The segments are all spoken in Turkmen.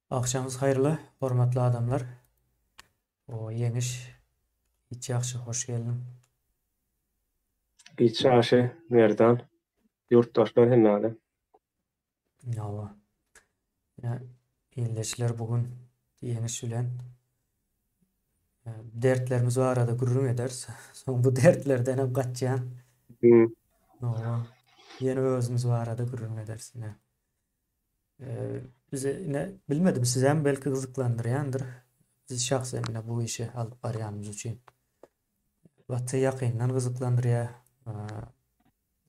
Agşamyňyz haýyrly, hormatly adamlar. O Ýeňiş, hiç ýagşy, hoş geldiň. Giç ýagşy, Merdan. Ýurtdaşlar hemmäňize. Hawa. Ine, ildeşler bu gün Ýeňiş bilen e, dertlerimiz barada gürrüň ederis. Soň bu dertlerden hem gaçýan. Hawa. Ýene özümiz barada gürrüň ederis ine. Bize ine bilmedim sizem belki gyzyklandyrýandyr. Biz şahsen ine bu işi alyp barýanymyz üçin. Gaty ýakyndan gyzyklandyrýar.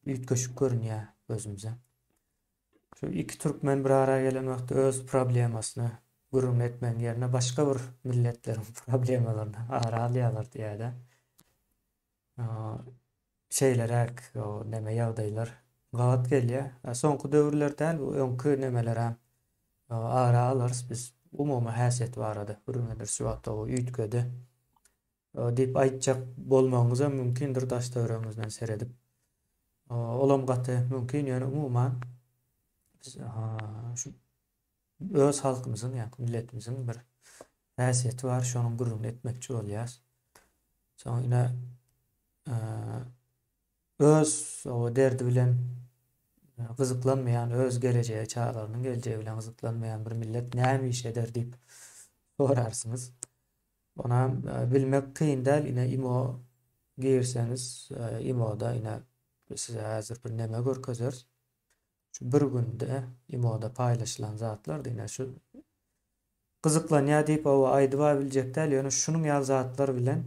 Üýtgeşik görünýär gözümize. Şu iki türkmen bir ara gelen wagtda öz problemasyny gürrüň etmegiň ýerine başga bir milletleriň problemalaryny ara alýarlar diýýär-de. Şeýleräk neme ýagdaýlar gabat gelýär. Soňky döwürler däl, bu öňki nemelerem ara alarys biz. Umumy häsiýeti barada gürrüň ederis. Şu wagt o üýtgedi diýip aýtjak bolmagyňyzam mümkindir daş-töweregiňizden seredip. Olam gaty mümkin, ýöne umuman biz şu öz halkymyzyň, ýa milletimiziň bir häsiýeti bar, şonuň gürrüňini etmekçi bolýas. Soň ine öz o derdi bilen gyzyklanmaýan, öz gelejegi, çagalarynyň geljegi bilen gyzyklanmaýan bir millet näme iş eder diýip sorarsyňyz. Onam bilmek kyn däl, ine imo girseňiz, imoda ine size häzir bir neme görkezeris. Şu bir günde imoda paýlaşylan zatlar ine şu gyzyklanýar diýip hawa aýdyba biljek däl, ýöne şunuň ýaly zatlar bilen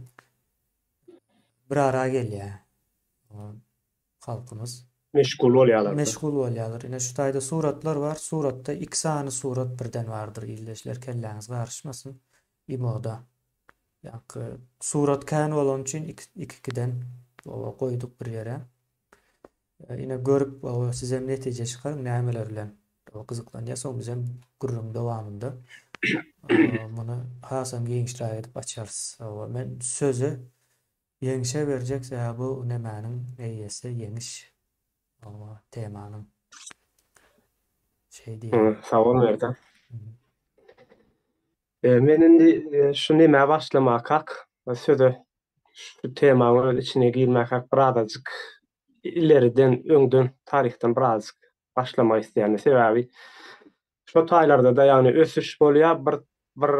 bir ara gelýär halkymyz. Meşgul bolýarlar. Meşgul bolýarlar. Ine şu taýda suratlar bar. Suratda iki sany surat birden bardyr ildeşler kelläňiz garyşmasyn. Imoda. Ýa-ki surat kän bolany üçin iki-ikiden goýduk bir ýere. Ine görüp sizem netije çykaryň nämeler bilen gyzyklanýar. Soň bizem gürrüň dowamynda muny hasam giňişräk edip açarys. Men sözi Ýeňşe berjek sebäbi bu nemäniň eýesi Ýeňiş temanyň. Şeý diýýän. Sag bol Merdan. Men indi şu nemä başlamakak, söze şu temaň öz içine girmäkäk birazajyk ileriden, öňden, taryhdan birazajyk başlamak isleýän. Sebäbi şo taýlarda-da ýagny ösüş bolýar, bir bir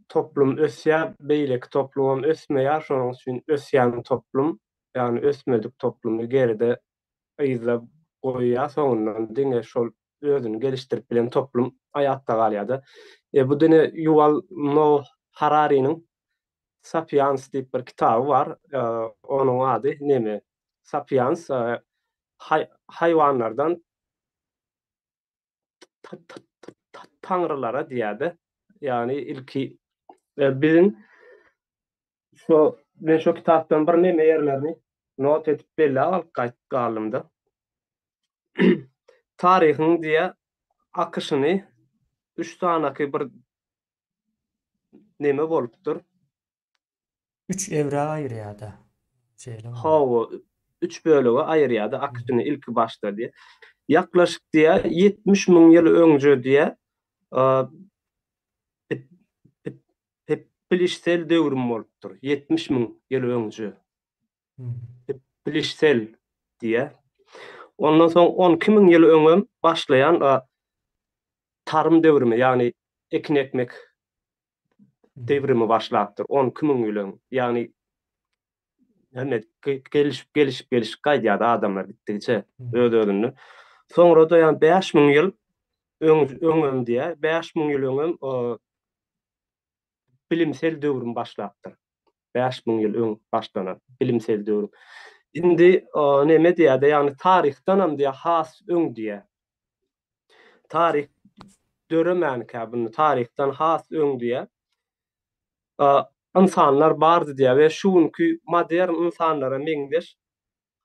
toplum ösýär, beýleki toplumam ösmeýär, şonuň üçin ösýän toplum, ýagny ösmedik toplumy geride yzda goýýar, soňundan diňe şol özüni gelişdirip bilen toplum aýatda galýar-da. E, bu dine Ýuwal Noah Harariniň Sapiens diýip bir kitaby bar. E, onuň ady neme? Sapiens e, haýwanlardan taňrylara diýýär-de. Ýagny ilki e, biziň şo men şo kitapdan bir neme ýerlerini not edip belläp alyp gaýdyp galdym-da. Taryhyň diýýär akyşyny üç sanaky bir neme bolupdyr. Üç evrä aýyrýar-da. Şeýle. Hawa, üç bölege aýyrýar-da akyşyny ilki başda diýýär. Ýaklaşyk diýýär, 70 müň ýyl öňje diýýär, Bilişsel döwrüm bolupdyr. 70 müň ýyl öňje. Bilişsel diýýär. Ondan soň 12 müň ýyl öňem başlaýan tarym döwrümi, ýagny ekin ekmek döwrümi başlapdyr. 12 müň ýyl öň. Ýagny hemme gelişip, gelişip, gelişip gaýdýardy adamlar gitdigiçe öz-özünden. Soňra-da ýagny 5000 ýyl öň öňem diýýär. 5000 ýyl öňem bilimsel döwrüm başlapdyr. 5000 ýyl öň başlanan bilimsel döwrüm. Indi neme diýýär-de, ýagny taryhdanam diýýär, has öň diýýär. Taryh döremänkä bunu taryhdan has öň diýýär. Ynsanlar bardy diýýär we şu günki modern ynsanlara meňzeş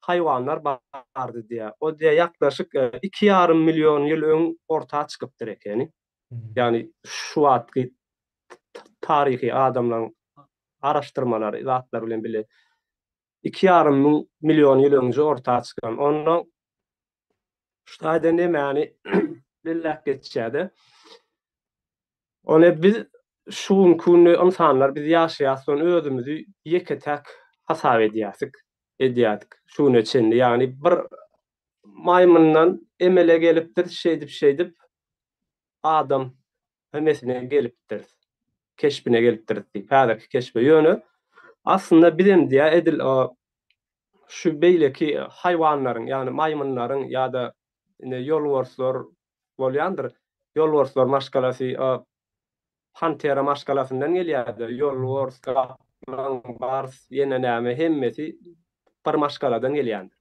haýwanlar bardy diýýär. O diýýär ýaklaşyk 2,5 million ýyl öň orta çykypdyr ekeni. Ýagny şu wagtky taryhy adamlaryň araşdyrmalary zatlar bilen bile 2,5 million ýyl öňje orta çykan. Ondan şu taýda nemäni belläp geçýär-de. Ony biz şu günki günde ynsanlar biz ýaşaýas ony özümizi ýeke-täk hasap edýäsik, edýärdik şu güne çenli. Ýagny bir maýmyndan emele gelipdir, şeýdip-şeýdip adam hemesine gelipdiris, keşbine gelipdiris diýip, häzirki keşbe. Ýöne aslynda bizem diýýär edil şu beýleki haýwanlaryň, ýagny maýmynlaryň ýa-da ine ýolbarslar bolýandyr. Ýolbarslar maşgalasy pantera maşgalasyndan gelýärdi. Ýolbars, gaplaň, bars, ýene näme hemmesi bir maşgaladan gelýändir.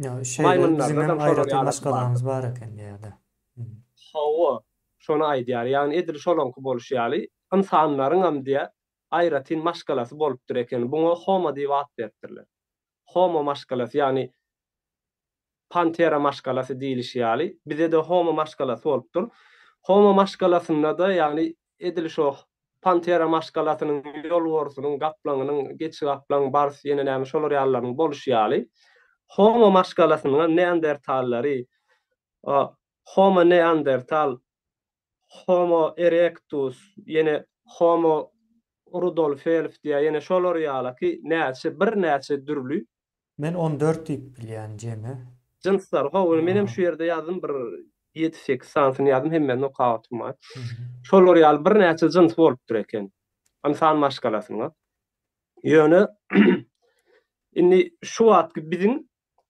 Ýa şeýle biziňem aýratyn maşgalamyz bar eken diýýärdi. Hawa, şony aýdýar. Ýagny edil şolaňky bolşy ýaly, ynsanlaryňam diýýär, aýratyn maşgalasy bolupdyr eken. Buňa homo diýip at beripdirler. Homo maşgalasy, ýagny Pantera maşgalasy diýlişi ýaly, bize-de Homo maşgalasy bolupdyr. Homo maşgalasynda-da, ýagny edil şo Pantera maşgalasynyň ýolbarsynyň, gaplaňynyň, geçi gaplaň, bars, ýene näme şolar ýalylaryň boluşy ýaly, Homo maşgalasynyňam neandertallary, Homo neandertal, Homo erectus, ýene Homo rudolfelf diýýär, ýene şolar ýalaky näçe, birnäçe dürli Men 14 diýip bilýän jemi. Jynslar, hawa, menem şu ýerde ýazdym, bir ýedi-sekiz sanysyny ýazdym, hemmesini okap oturman. Şolar ýaly birnäçe jyns bolupdyr eken ynsan maşgalasynda. Ýöne indi şu wagtky biziň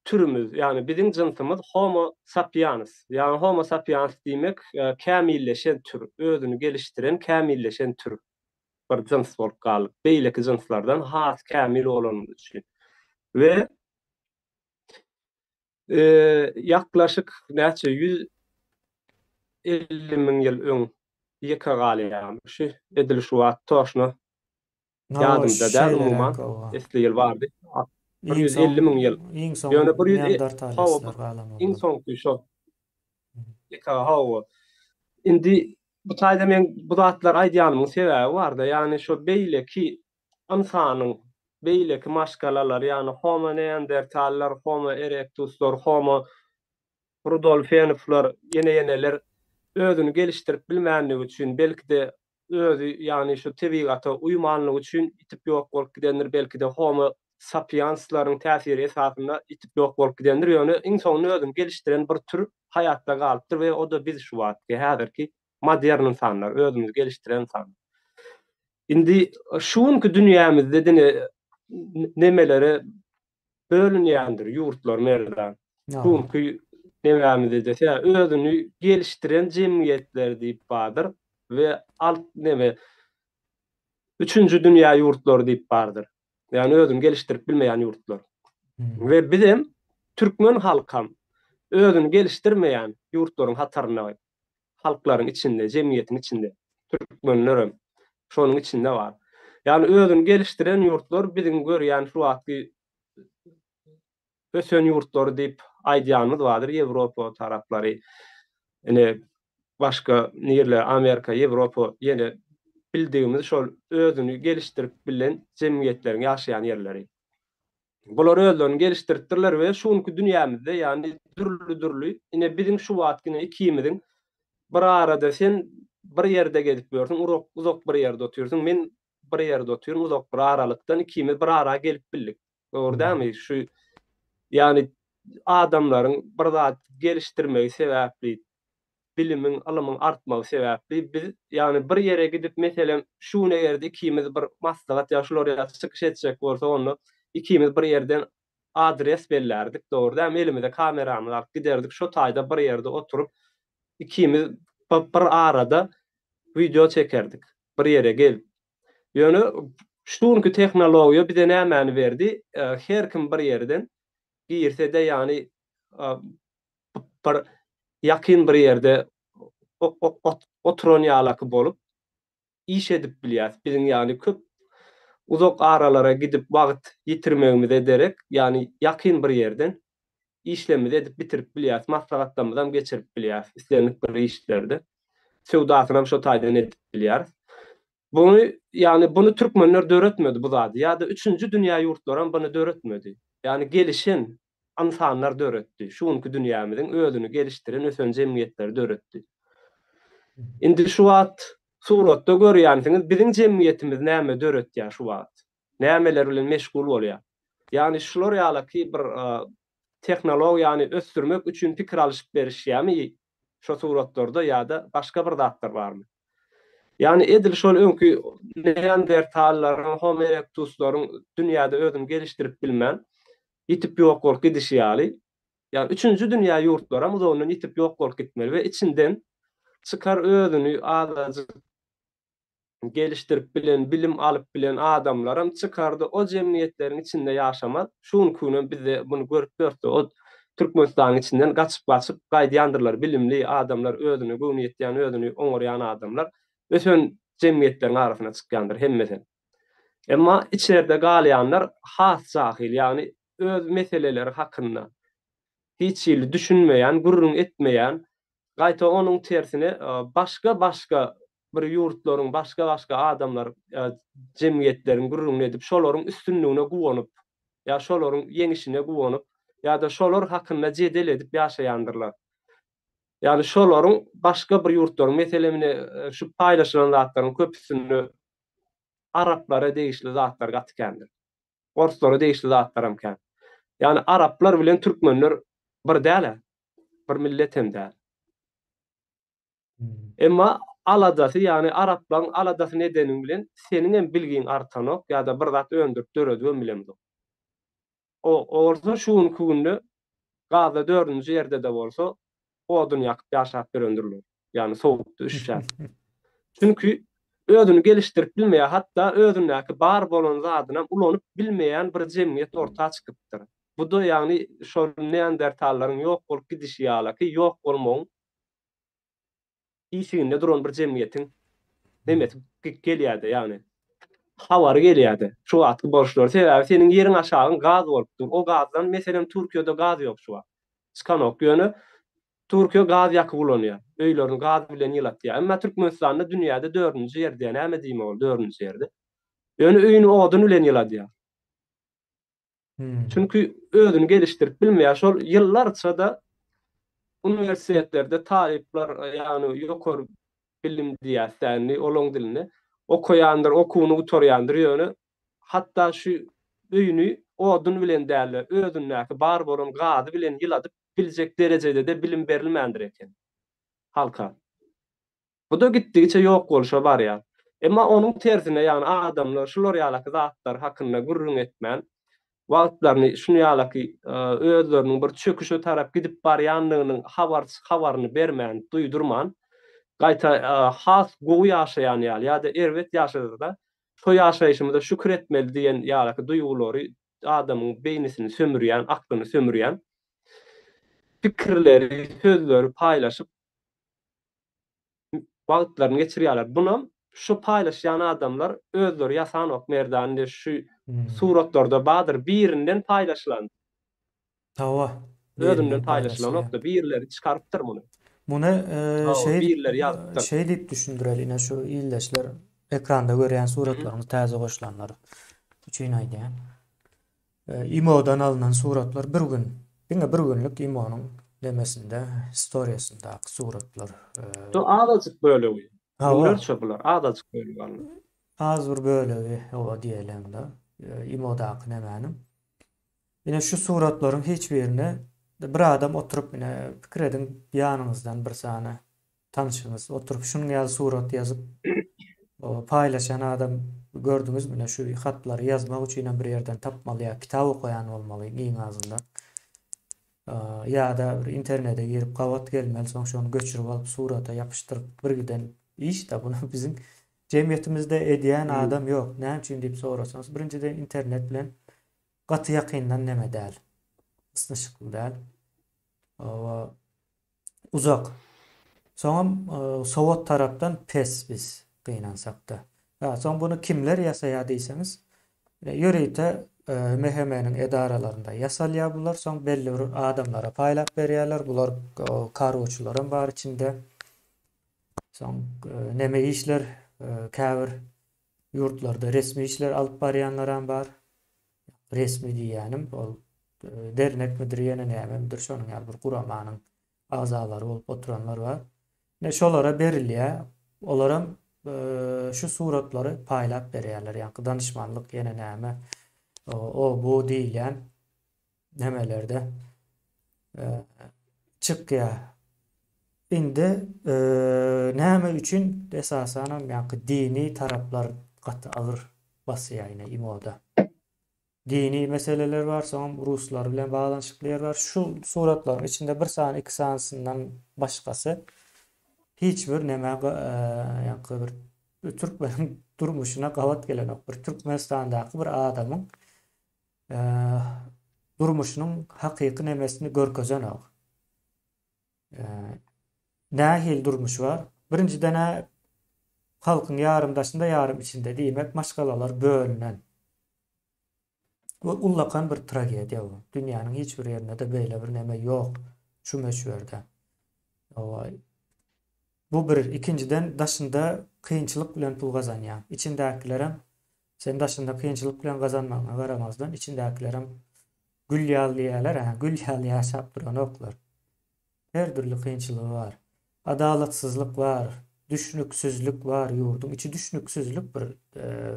türümiz, ýagny biziň jynsymyz Homo sapiens. Ýagny Homo sapiens diýmek kämilleşen tür, özüni gelişdiren kämilleşen tür. bir jyns bolup galdyk. Beýleki jynslardan has kämil bolanymyz üçin. We ýaklaşyk näçe 150 müň ýyl öň ýeke galýarmyş. Edil şu wagt toşna ýadymda däl umuman esli ýyl bardy. 150 müň ýyl. Ýöne bir ýüz iň soňky şo Ýeke hawa. Indi bu taýda men bu zatlary aýdýanymyň sebäbi barda, ýagny şo beýleki ynsanyň beýleki maşgalalary, ýagny Homo neandertallar, Homo erectuslar, Homo rudolfenowlar, ýene-ýeneler özüni gelişdirip bilmänligi üçin, belki-de özi, ýagny şu tebigata uýmanlygy üçin ýitip ýok bolup gidendir, belki-de Homo sapienslaryň täsiri esasynda ýitip ýok bolup gidendir, ýöne iň soňunda özüni gelişdiren bir tür haýatda galypdyr we o-da biz şu wagtky, häzirki modern ynsanlar, özümizi gelişdiren ynsanlar. Indi şu günki dünýämizde diňe nemelere bölünýändir ýurtlar Merdan. Şu günki nemämizde dese özüni gelişdiren jemgyýetler diýip bardyr we alt neme üçünji dünýä ýurtlary diýip bardyr. Ýagny özüni gelişdirip bilmeýän ýurtlar. We bizem türkmen halkam özüni gelişdirmeýän ýurtlaryň hatarynda halklaryň içinde, jemgyýetiň içinde türkmenlerem şonuň içinde bar. Ýagny özüni gelişdiren ýurtlar biziň görýän şu wagtky ösen ýurtlary diýip aýdýanymyz bardyr, Ýewropa taraplary, ine başga nirle, Amerika, Ýewropa ýene bildigimiz şol özüni gelişdirip bilen jemgyýetleriň ýaşaýan ýerleri. Bular özlerini gelişdiripdirler we şu günki dünýämizde, ýagny dürli-dürli, ine biziň şu wagtky ine ikimiziň bir arada sen bir ýerde gezip ýörsüň, urak uzak bir ýerde otyrsyň, men bir ýerde otyryn, uzak bir aralykdan ikimiz bir ara gelip bildik. Dogry dälmi? Şu ýagny adamlaryň bir zat gelişdirmegi sebäpli bilimiň, ylymyň artmagy sebäpli biz, ýagny bir ýere gidip, meselem, şu gün eger-de ikimiz bir maslahat ýa şular ýaly çykyş etjek bolsak, onda ikimiz bir ýerden adres bellärdik, dogry dälmi? Elimize kameramyzy alyp giderdik, şo taýda bir ýerde oturyp, ikimiz bir arada wideo çekerdik, bir ýere gelip. Ýöne şu günki tehnologiýa bize nämäni berdi? Her kim bir ýerden girse-de, ýagny bir ýakyn bir ýerde oturan ýalaky bolup iş edip bilýäs. Biziň ýagny köp uzak aralara gidip wagt ýitirmegimize derek, ýagny ýakyn bir ýerden işlerimizi edip bitirip bilýäs, maslahatlarymyzam geçirip bilýäs islendik bir işlerde. Söwdasynam şo taýdan edip bilýäris. Buny, ýagny buny türkmenler döretmedi bu zady ýa-da üçünji dünýä ýurtlaram buny döretmedi. Ýagny gelişen ynsanlar döretdi. Şu günki dünýämiziň özüni gelişdiren ösen jemgyýetleri döretdi. Indi şu wagt. Suratda görýänsiňiz, biziň jemgyýetimiz näme döretýär şu wagt? Nämeler bilen meşgul bolýar? Ýagny şular ýalaky bir tehnologiýany ösdürmek üçin pikir alyşyp berişýärmi şo suratlarda ýa-da başga bir zatlar barmy? Ýagny edil şol öňki neandertallaryň, homo erectuslaryň dünýäde özüni gelişdirip bilmän, ýitip ýok bolup gidişi ýaly, ýagny üçünji dünýä ýurtlaram uzagyndan ýitip ýok bolup gitmeli we içinden çykar özüni azajyk gelişdirip bilen, bilim alyp bilen adamlaram çykardy, o jemgyýetleriň içinde ýaşamaz. Şu günki günem bizde muny görüp ýörüs-de, o Türkmenistanyň içinden gaçyp-gaçyp gaýdýandyrlar bilimli adamlar, özüne göwni ýetýän, özüni oňarýan adamlar ösen jemgyýetleriň arasyna çykýandyr hemmesem. Emma içerde galýanlar has jahyl, ýagny öz meseleleri hakynda hiç hili düşünmeýän, gürrüň etmeýän, Gaýta onuň tersine başga-başga bir ýurtlaryň, başga-başga adamlar, jemgyýetleriň gürrüňini edip, şolaryň üstünligine guwanyp, ýa şolaryň ýeňişine guwanyp, ýa-da şolar hakynda jedel edip ýaşaýandyrlar. Ýagny şolaryň başga bir ýurtlaryň, meselem ine şu paýlaşylan zatlaryň köpüsinde araplara degişli zatlar gaty kändir. Orslara degişli zatlaram kän. Ýagny araplar bilen türkmenler bir däl-ä. Bir millet hem däl. Emma aladasy, ýagny araplaryň aladasyny edeniň bilen seniňem bilgiň artanok ýa-da bir zat öndürip döredibem bilemzok. O bolsa şu günki günde gazda dördünji ýerde-de bolsa odun ýakyp ýaşap ýörendirler. Ýagny sowukda üşşäp. Çünki özüni gelişdirip bilmeýär, hatda özündäki bar bolan zadynam ulanyp bilmeýän bir jemgyýet orta çykypdyr. Bu-da ýagny şol neandertallaryň ýok bolup gidişi ýalaky ýok bolmagyň işiginde duran bir jemgyýetiň nemesi gelýärdi, ýagny habary gelýärdi şu wagtky boluşlary. Sebäbi seniň ýeriň aşagyň gaz bolup dur. O gazdan meselem Türkiýede gaz ýok şu wagt. Çykanok. Ýöne Türkiýe gaz ýakyp ulanýar. Öýlerini gaz bilen ýylatýar. Emma Türkmenistanda dünýäde dördünji ýerde. Näme diýmek ol dördünji ýerde? Ýöne öýüni odun bilen ýyladýar. Çünki özüni gelişdirip bilmeýär. Şol ýyllarça-da uniwersitetlerde talyplar, ýagny ýokary bilim diýýäs-dä indi olaň dilinde, okaýandyr, okuwyny gutarýandyr, ýöne hatda şu öýüni odun bilen däl-de, özündäki bar bolan gazy bilen ýyladyp biljek derejede-de bilim berilmändir eken halka. Bu-da gitdigiçe ýok bolşa barýar. Emma onuň tersine, ýagny adamlar şular ýalaky zatlar hakynda gürrüň etmän, wagtlaryny şuny ýalaky özleriniň bir çöküşe tarap gidip barýandygynyň habarçy habaryny bermän, duýdurman, gaýta has gowy ýaşaýan ýaly ýa-da erbet ýaşasa-da, şo ýaşaýşymyza şükür etmeli diýen ýalaky duýgulary adamyň beýnisini sömürýän, aklyny sömürýän pikirleri, sözleri paýlaşyp, wagtlaryny geçirýärler. Bunam şu paýlaşýan adamlar özleri ýasanok Merdan indi şu suratlarda bardyr birinden paýlaşylan. Hawa. Özünden paýlaşylanokda birileri çykarypdyr muny. Muny şeý birileri ýazypdyr. Şeý diýip düşündireli ine şu ildeşler ekranda görýän suratlaryňyz täze goşulanlar üçin aýdýan. Imodan alnan suratlar bir gün, diňe bir günlük Imonyň nemesinde, storiýasyndaky suratlar. Bu azajyk bölegi. Müňlerçe bular, azajyk bölegi alnan. Az bir bölegi, hawa diýeliň-de, Imodaky nemäniň. Ine şu suratlaryň hiç birine bir adam oturyp, ine pikir ediň, ýanyňyzdan bir sany Tanşyňyz oturyp şunuň ýaly surat ýazyp paýlaşan adam gördüňizmi ine şu hatlary ýazmak üçinem bir ýerden tapmaly ýa kitap okaýan bolmaly iň azyndan ýa-da bir internete girip gabat gelmeli soň şony göçürip alyp surata ýapyşdyryp bir giden işde buny biziň jemgyýetimizde edýän adam ýok näme üçin diýip sorasaňyz birinjiden internet bilen gaty ýakyndan neme däl ysnyşykly däl Uzak. Soňam sowat tarapdan pes biz gynansakda. Ha, soň buny kimler ýasaýar diýseňiz, ýörite MHM-niň edaralarynda ýasalýar bular, soň belli bir adamlara paýlap berýärler. Bular karoçylaram bar içinde. Soň neme işler, käbir ýurtlarda resmi işler alyp barýanlaram bar. Resmi diýýänim ol dernekmidir ýene nämemidir şonuň ýaly bir guramanyň agzalary bolup oturanlar bar. Ine şolara berilýär. Olaram şu suratlary paýlap berýärler. Ýaňky danyşmanlyk ýene näme o bu diýilýän nemelerde çykýar. Indi näme üçin esasanam ýaňky dini taraplar gaty agyr basýar ine imoda. Dini meseleler bar, soňam ruslar bilen baglanyşykly ýer bar. Şu suratlaryň içinde bir sany, iki sanysyndan başgasy hiç bir nämä ýaňky bir türkmeniň durmuşyna gabat gelenok. Bir Türkmenistandaky bir adamyň durmuşynyň hakyky nemesini görkezenok. Nähili durmuş bar? Birinjiden-ä halkyň ýarym daşynda, ýarym içinde, diýmek maşgalalar bölünen. Bu ullakan bir tragediýa bu. Dünýäniň hiç bir ýerinde-de beýle bir neme ýok şu möçberde. Bu bir. Ikinjiden daşynda kynçylyk bilen pul gazanýaň. Içindäkilerem sen daşynda kynçylyk bilen gazanmagyňa garamazdan içindäkilerem gül ýaly diýýärler, hä, gül ýaly ýaşap duranoklar. Her dürli kynçylygy bar. Adalatsyzlyk bar, düşnüksizlik bar, ýurduň içi düşnüksizlik bir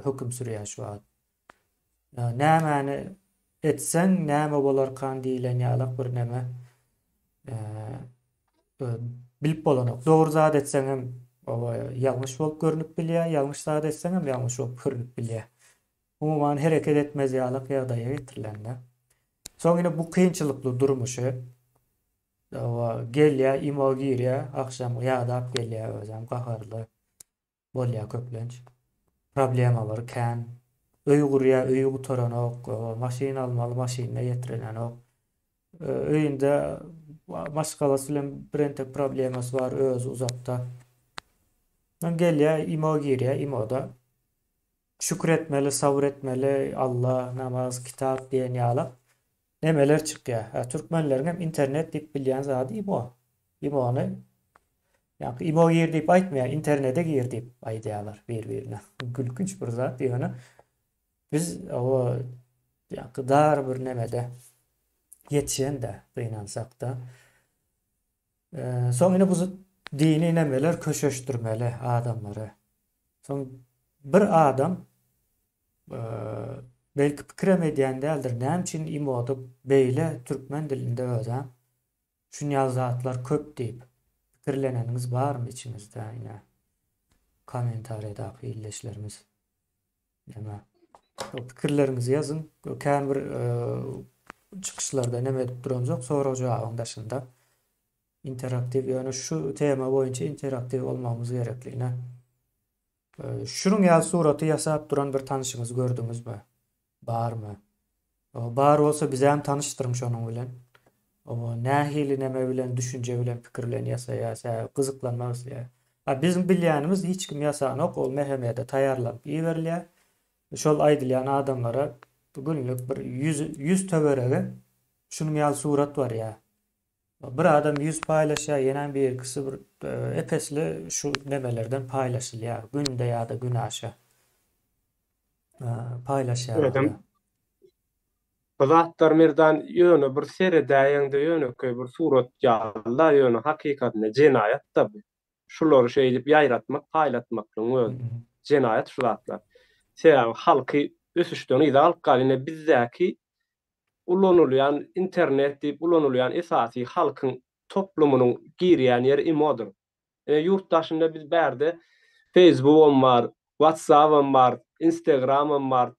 höküm sürýär şu wagt. Nämäni etseň näme bolarkan diýlen ýalak bir neme bilip bolanok. Dogry zat etseňem ýalňyş bolup görnüp bilýär, ýalňyş zat etseňem ýalňyş bolup görnüp bilýär. Umuman hereket etmez ýalak ýagdaýa getirilende. Soň ine bu kynçylykly durmuşy gelýär, imo girýär, agşam ýadap gelýär özem gaharly. Bolýar köplenç. Problemalary kän. Öý gurýar, öýi gutaranok, maşyn almaly, maşynyna ýetirenenok. Öýünde maşgalasy bilen birentek problemasy bar, özi uzakda. Soň gelýär, imo girýär, imoda şükür etmeli, sabyr etmeli, Alla, namaz, kitap diýen ýaly nemeler çykýar. Hä, türkmenleriň hem internet diýip bilýän zady imo. Imony ýa imo gir diýip aýtmaýar, internete gir diýip aýdýarlar bir-birine. Gülkünç bir zat ýöne biz o ýa dar bir nemede ýetişen-de gynansak-da. Soň ine bu dini nemeler köşeşdirmeli adamlary. Soň bir adam belki pikirem edýän däldir, näme üçin imoda beýle türkmen dilinde özem şunýaly zatlar köp diýip pikirleneniňiz barmy içiňizde ine kommentariýadaky ildeşlerimiz. Näme? Pikirleriňizi ýazyň. Kän bir çykyşlarda neme edip duranjak sorag-jogabyň daşynda. Interaktiw ýöne şu tema boýunça interaktiw bolmagymyz gerekligine. Şunuň ýaly suraty ýasap duran bir tanyşyňyzy gördüňizmi? Barmy? Bar bolsa bizäm tanyşdyryň şonuň bilen. Oba nähili neme bilen düşünje bilen pikir bilen ýasaýar sebäbi gyzyklanmak isleýär. A biziň bilýänimiz hiç kim ýasanok ol MHM-de taýýarlanyp iberilýär. Şol aýdylýan adamlara günlük bir 100 töweregi şunuň ýaly surat barýar. Bir adam 100 paýlaşýar, ýene birkisi bir epesli şu nemelerden paýlaşylýar günde ýa-da günaşa. Paýlaşýarlar. Özem bu zatlar Merdan ýöne bir seredäýeňde ýönekeý bir surat ýaly-da, ýöne hakykatynda jenaýat-da bu. Şulary şeýdip ýaýratmak, paýlatmaklygyň özi jenaýat şu zatlar. Sebäbi halky ösüşden yza alyp galýar. Ine bizdäki ulanylýan internet diýip ulanylýan esasy halkyň toplumynyň girýän ýeri imodyr. Ine ýurt daşynda biz bärde Facebookam bar, Whatsappam bar, Instagramam bar,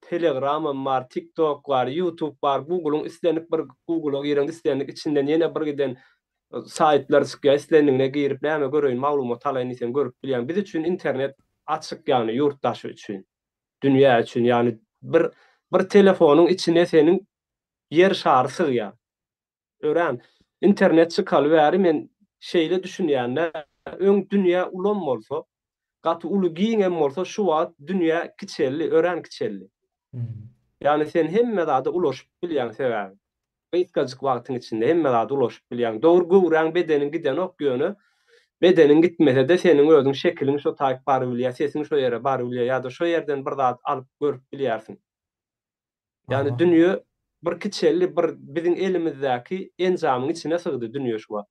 Telegramam bar, TikTok bar, YouTube bar, Google'yň islendik bir Google'a gireňde islendik içinden ýene bir giden saýtlar çykýar, islendigine girip näme göreýin, maglumat alaýyn diýseň görüp bilýäň. Biz üçin internet açyk ýagny ýurt daşy üçin, dünýä üçin ýagny bir bir telefonyň içine seniň ýer şary sygýar. Örän. Internet çykaly bäri men şeýle düşünýän-de, öň dünýä ulam bolsa, gaty uly giňem bolsa şu wagt dünýä kiçeldi, örän kiçeldi. Ýagny sen hemme zada ulaşyp bilýäň sebäbi gysgajyk wagtyň içinde hemme zada ulaşyp bilýäň. Dogry göwräň bedeniň gidenok ýöne bedeniň gitmese-de seniň özüň şekiliň şo taýyp barybilýär, sesiň şo ýere barybilýär ýa-da şo ýerden bir zat alyp görüp bilýärsiň. Ýagny dünýe bir kiçeldi, bir biziň elimizdäki enjamyň içine sygdy dünýe şu wagt.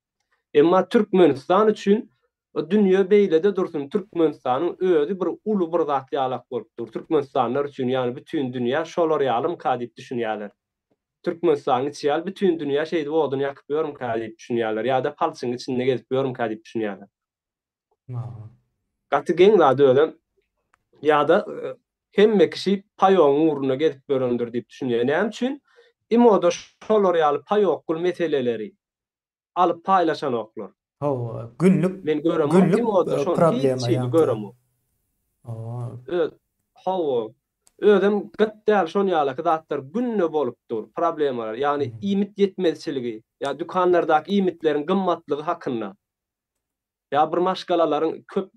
Emma Türkmenistan üçin. O dünýe beýlede dursun Türkmenistanyň özi bir uly bir zat ýalak bolup dur. Türkmenistanlylar üçin ýagny bütin dünýä şolar ýalymka diýip düşünýärler. Türkmenistanyň içi ýaly bütin dünýä şeýdip odun ýakyp ýörmükä diýip düşünýärler ýa-da palçygyň içinde gezip ýörmükä diýip düşünýärler. Gaty geň zat özem. Ýa-da hemme kişi paýogyň ugrunda gezip ýörendir diýip düşünýär. Näme üçin? Imoda şolar ýaly paýokgul meseleleri alyp paýlaşanoklar. Hawa, günlük Men göremok günlük imoda şony hiç problema hili ýaňky. göremok. Hawa. Öz hawa. Özem gyt däl şon ýalaky zatlar günde bolup dur, problemalar. Ýagny iýmit ýetmezçiligi, ýa dükanlardaky iýmitleriň gymmatlygy hakynda. Ýa bir maşgalalaryň köp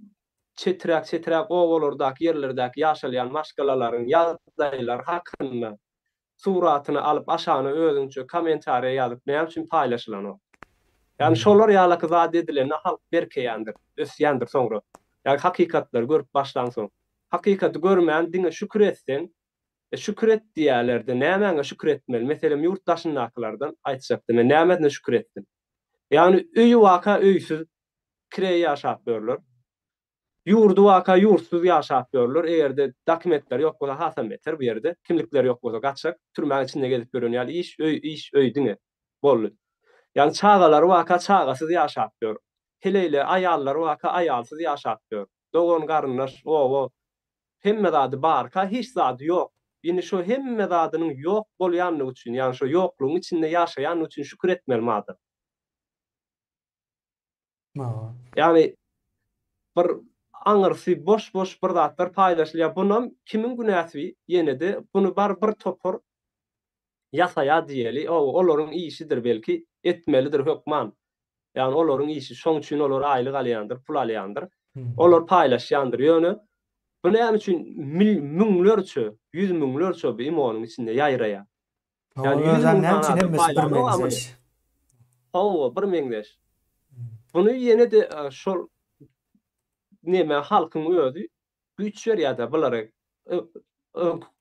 çeträk-çeträk obalardaky ýerlerdäki ýaşalýan maşgalalaryň ýagdaýlary hakynda suratyny alyp aşagyna özüňçe kommentariýa ýazyp näme üçin paýlaşylanok? Ýagny şolar ýalaky zat edilende halk berkeýändir, ösýändir soňra. Ýagny hakykatlary görüp başlansoň. Hakykaty görmän diňe şükür etseň, e şükür et diýýälerde nämäňe şükür etmeli? Meselem ýurt daşyndakylardan aýtjakda men nämesine şükür etdim? Ýagny öýi waka öýsüz kireý ýaşap ýörler. Ýurdy waka ýurtsuz ýaşap ýörler. Eger-de dokumentleri ýok bolsa hasam beter bu ýerde. Kimlikleri ýok bolsa gaçak. Türmäň içinde gezip ýören ýaly iş öý iş öý diňe. Boldy. Ýagny çagalary waka çagasyz ýaşap ýör. Heleýle aýallary waka aýalsyz ýaşap ýör. Dogan garyndaş oba hemme zady barka hiç zady ýok. Indi şo hemme zadynyň ýok bolýanlygy üçin ýagny şo ýoklugyň içinde ýaşaýanlygy üçin şükür etmelimi adam. Ýagny bir aňyrsy boş-boş bir zatlar paýlaşylýar. Bunam kimiň günäsi ýene-de buny bar bir topar ýasaýar diýeli. Olaryň işidir belki, etmelidir hökman. Ýagny olaryň işi, şoň üçin olar aýlyk alýandyr, pul alýandyr. Olar paýlaşýandyr. Ýöne bu näme üçin müňlerçe, ýüz müňlerçe bu imonyň içinde ýaýraýar? Hawa, Ýagny 100 özem müň näme sany üçin adam hemmesi bir paýlanok-a muny. meňzeş? Hawa, bir meňzeş. Muny ýene-de şol neme halkyň özi güýç berýär-de bulara.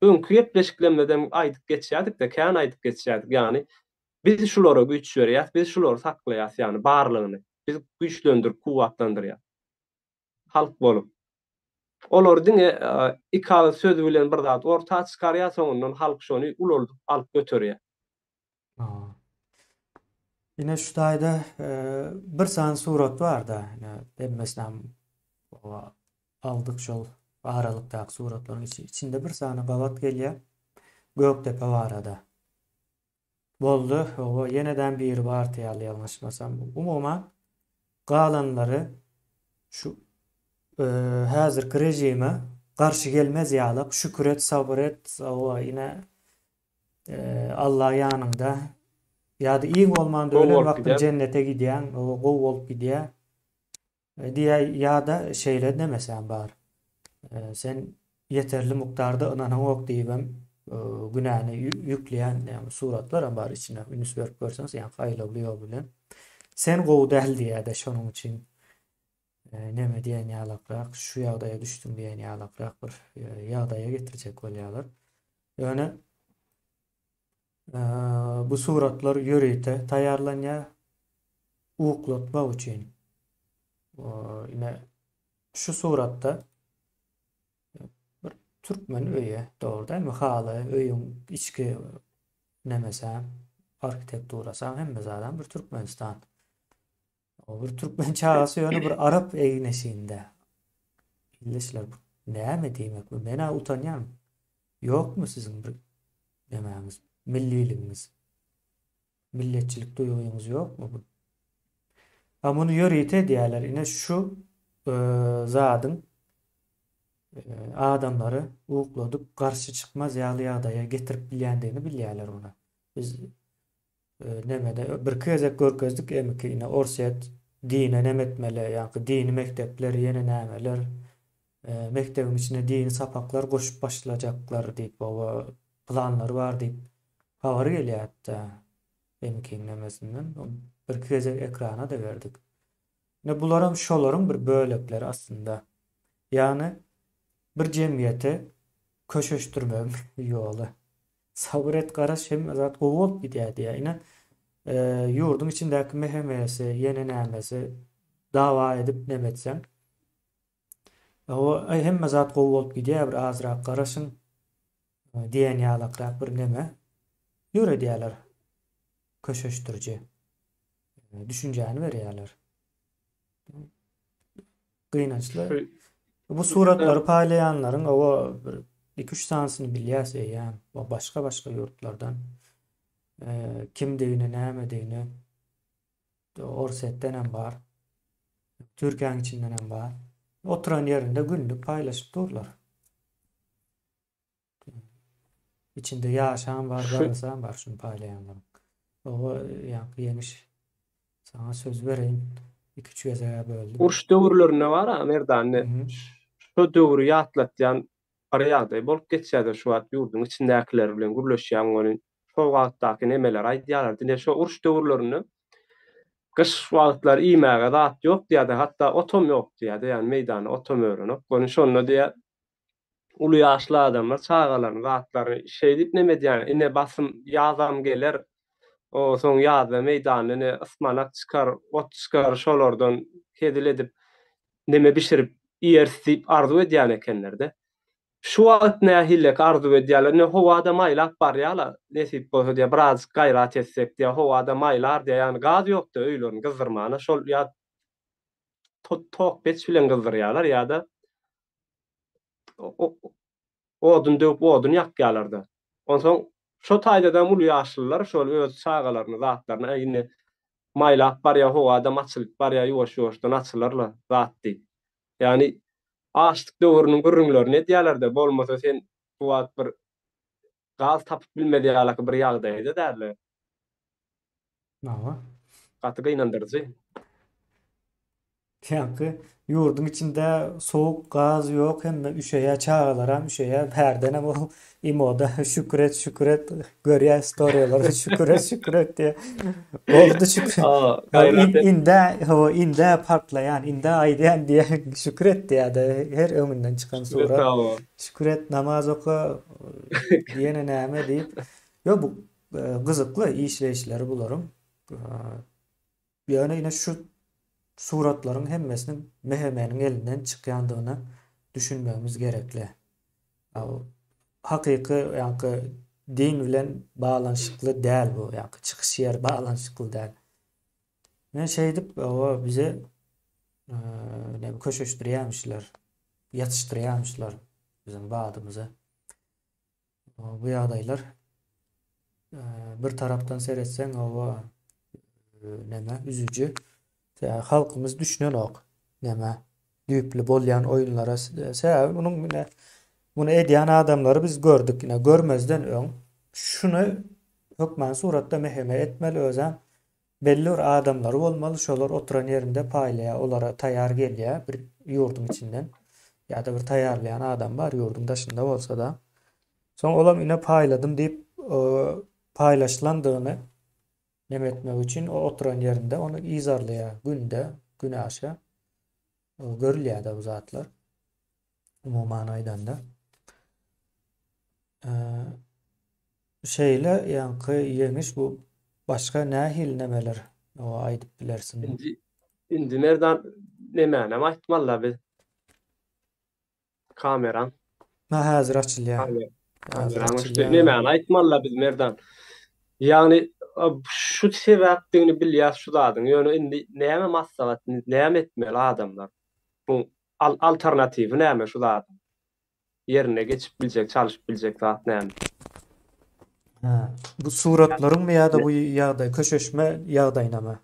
Öňki gepleşiklerimizde aýdyp geçýärdik-de, kän aýdyp geçýärdik. Ýagny biz şulara güýç berýäs, biz şulary saklaýas, ýagny barlygyny. Biz güýçlendirip, kuwwatlandyrýas. Halk bolup. Olar diňe iki agyz söz bilen bir zat orta çykarýar, soňundan halk şony ulaldyp alyp göterýär. Ine şu taýda bir sany surat bar-da, ine hemmesinem aldyk şol aralykdaky suratlaryň içinde bir sany gabat gelýär. Gökdepe barada. Boldy, hawa, ýenedem biri bardy ýaly ýalňyşmasam. Umuman, galanlary şu häzirki režime garşy gelmez ýalak, şükür et, sabyr et, hawa, ine, Alla ýanyňda. Ýa-da iň bolmanda ölen wagtyň jennete gidýäň, hawa, gowy bolup gidýär. Diýä ýa-da şeýle nemesäm bar. Sen ýeterli mukdarda ynanaňok diýibem günäni ýükleýän ýagny suratlaram bar içinde üns berip görseňiz ýaňky aýlawly ýol bilen. Sen gowy däl diýýä-de şonuň üçin neme diýen ýalakrak şu ýagdaýa düşdüň diýen ýalakrak bir ýagdaýa getirjek bolýarlar. Ýöne bu suratlar ýörite taýýarlanýar uklatmak üçin. Ine şu suratda bir türkmen öýi, dogry dälmi? Haly, öýüň içki nemesi, arhitekturasy, hemme zadam bir Türkmenistan. O bir türkmen çagasy ýöne bir arap egin-eşiginde. Ildeşler bu näme diýmek bu? Men-ä utanýan. Ýokmy siziň bir nemäňiz, milliligiňiz? Milletçilik duýgyňyz ýokmy bu? A muny ýörite edýärler. Ine şu e, zadyň e, adamlary ukladyp garşy çykmaz ýaly ýagdaýa getirip bilýändigini bilýärler muny. Biz e, nemede birki gezek görkezdik M2 ine Orsýet dine neme etmeli, ýa-da dini mekdepler ýene nämeler e, mekdebiň içine dini sapaklar goşup başlajaklar diýip, oba planlary bar diýip habar gelýär hatda M2-niň nemesinden. Birki gezek ekrana-da berdik. Ine bularam şolaryň bir bölekleri aslynda. Ýagny bir jemgyýeti köşeşdirmegiň ýoly. Sabyr et garaş hemme zat gowy bolup gidýär diýýär. Ine ýurduň içindäki MHM-si, ýene nämesi. Dawa edip neme etseň. Hawa, hemme zat gowy bolup gidýär, bir azrak garaşyň diýen ýalakrak bir neme ýöredýärler. Köşeşdiriji düşünjäni berýärler. Gynançly. Bu suratlary paýlaýanlaryň owa bir 2-3 sanysyny bilýäs eýýäm. Başga-başga ýurtlardan kimdigini, nämedigini Orsýetdenem bar. Türkiýäniň içindenem bar. Oturan ýerinde günlük paýlaşyp durlar. İçinde ýaşan bar, garasam bar şuny paýlaýanlaryň. Oba ýaňky ýeňiş saňa söz bereýin. 2-3 gezege böldüm. Uruş döwürlerinde bar-a Merdan ine şo döwri ýatlatýan bir ýagdaý bolup geçýär-de şu wagt ýurduň içindäkiler bilen gürleşýäň welin şo wagtdaky nemeleri aýdýarlar. Diňe şo uruş döwürlerinde gyş wagtlary iýmäge zat ýok diýýärdi, hatda otam ýok diýýärdi, ýagny meýdanda otam örenok. Ony şonda diýýär, uly ýaşly adamlar çagalaryny, zatlaryny şeýdip neme edýär, ine basym ýazam geler, o soň ýazda meýdanda ine ysmanak çykar, ot çykar, şolardan hezil edip neme bişirip iýeris diýip arzuw edýän ekenler-de. Şu wagt nähillek arzuw edýärler, ine howa-da maýlap barýar-la, nesip bolsa diýýär, birazjyk gaýrat etsek diýýär, howa-da maýlar diýýär, ýagny gaz ýok-da öýlerini gyzdyrmana, şol ýa tok peç bilen gyzdyrýarlar ýa-da odun döwüp odun ýakýarlar-da. Onsoň şo taýdadam uly ýaşlylar şol öz çagalaryny, zatlaryny, äý indi maýlap barýar, howa-da açylyp barýar, ýuwaş-ýuwaşdan açylar-la zat diýip. Ýagny açlyk döwrüniň gürrüňlerini edýärler-de, bolmasa sen bu wagt bir gaz tapyp bilmez ýalaky bir ýagdaýda däldi. Hawa. Gaty gynandyryjy. Ýaňky ýurduň içinde sowuk gaz ýok hemme üşeýä çagalaram üşeýä bärdenem ol imoda şükür et şükür et görýä storiýalary şükür et şükür et diýe boldy şükür indä hawa indä partlaýan indä aýdýan diýe şükür et diýýäde her öňünden çykan surat şükür et namaz oka ýene näme diýip ýok bu gyzykly işleýişleri bularyň Ýöne ine şu suratlaryň hemmesiniň MHM-niň elinden çykýandygyna düşünmegimiz gerekli. Hakyky ýaňky din bilen baglanyşykly däl bu, ýaňky çykyş ýeri baglanyşykly däl. Men şeýdip oba bize näme köşeşdirýärmişler, ýatyşdyrýarmyşlar biziň badymyza. Bu ýagdaýlar bir tarapdan seretseň oba näme üzüji. Sebäbi halkymyz düşünenok näme düýpli bolýan oýunlara. Sebäbi munuň ine muny edýän adamlary biz gördük ine görmezden öň şuny hökman suratda meheme etmeli özem belli bir adamlary bolmaly şolar oturan ýerinde paýlaýar olara taýar gelýär bir ýurduň içinden ýa-da bir taýýarlaýan adam bar ýurduň daşynda bolsa-da soň olam ine paýladym diýip paýlaşylandygyny neme etmek üçin o oturan ýerinde ony yzarlaýar günde günaşa görülýär-de bu zatlar umuman aýdanda Şeýle ýaňky ýeňiş bu başga nähili nemeler oňa aýdyp bilersiň. Indi indi Merdan nemänem aýtmalyda biz. Kameraň. Ha häzir açylýar. Häzir açylýar. Nemäni aýtmalyda biz Merdan. Ýagny şu sebäpdigini bilýäs şu zadyň. Ýöne indi näme maslahat, näme etmeli adamlar? Bu alternatiwi näme şu zadyň? Ýerine geçip biljek, çalşyp biljek zat näme? Hä, bu suratlaryňmy ýa-da bu ýagdaý, köşeşme ýagdaýynamy?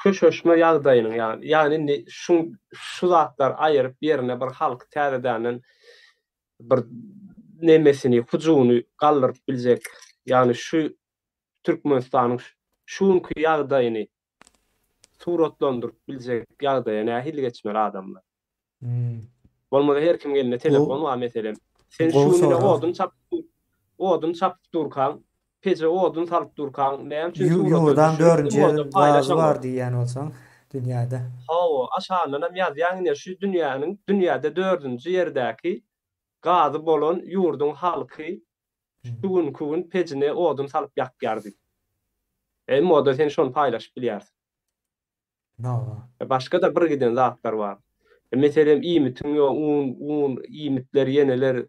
Köşeşme ýagdaýynyň, ýagny, ýagny indi şu şu zatlary aýyryp ýerine bir halky täzedänden bir nemesini, hyjuwyny galdyryp biljek, ýagny şu Türkmenistanyň şu günki ýagdaýyny suratlandyryp biljek ýagdaýa nähili geçmeli adamlar? Hmm. Bolmasa her kimiň elinde telefon bar meselem. Sen şu gün odun çapyp odun çapyp durkaň, peje odun salyp durkaň, näme üçin surata Ýurdan dördünji ýeriň gazy bar diýýän bolsaň dünýäde. Hawa, aşagyndanam ýazýaň ine şu dünýäniň dünýäde dördünji ýerdäki gazy bolan ýurduň halky şu günki gün pejine odun salyp ýakýar diýip. Emma-da sen şony paýlaşyp bilýärsiň. Hawa. Başga-da bir giden zatlar bar. Meselem, iýmitiň ýok, un, un, iýmitler, ýeneler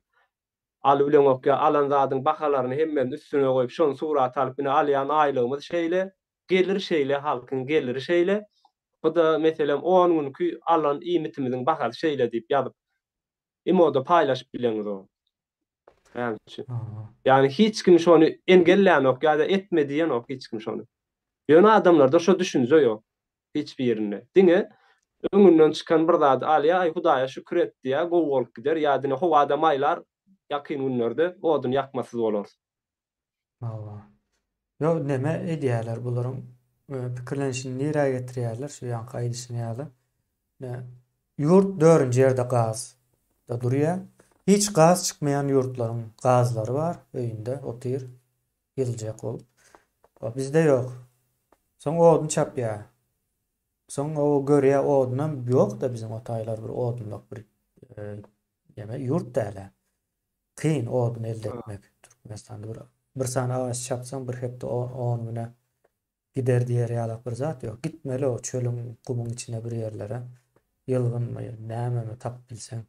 alybileňok ýa alan zadyň bahalaryny hemmesini üstüne goýup, şony surata alyp, ine alýan aýlygymyz şeýle, gelir şeýle, halkyň geliri şeýle, bu-da, meselem, on günki alan iýmitimiziň bahasy şeýle diýip ýazyp, imoda paýlaşyp bileňizok. Näme üçin? Ýagny hiç kim şony engellänok ýa-da etme diýenok hiç kim şony. Ýöne adamlarda şo düşünje ýok hiç birinde. Diňe öňünden çykan bir zady alýar, aý Hudaýa şükür et diýýär, gowy bolup gider ýa diňe howada maýlar ýakyn günlerde odun ýakmasyz bolarys. Hawa. Ýok neme edýärler bularyň pikirlenişini nirä getirýärler şu ýaňky aýdyşyň ýaly. Ýurt dördünji ýerde gaz da durýar. Hiç gaz çykmaýan ýurtlaryň gazlary bar öýünde otyr ýyljak bolup. Bizde ýok. Soň odun çapýar. Soň o görýär odunam ýok-da biziň o taýlar bir odunluk bir neme ýurt däl-ä. Kyn odun elde etmek Türkmenistanda bir bir sany agaç çapsaň bir hepde on güne gider diýer ýalak bir zat ýok. Gitmeli o çölüň gumuň içine bir ýerlere ýylgynmy nämemi tapyp bilseň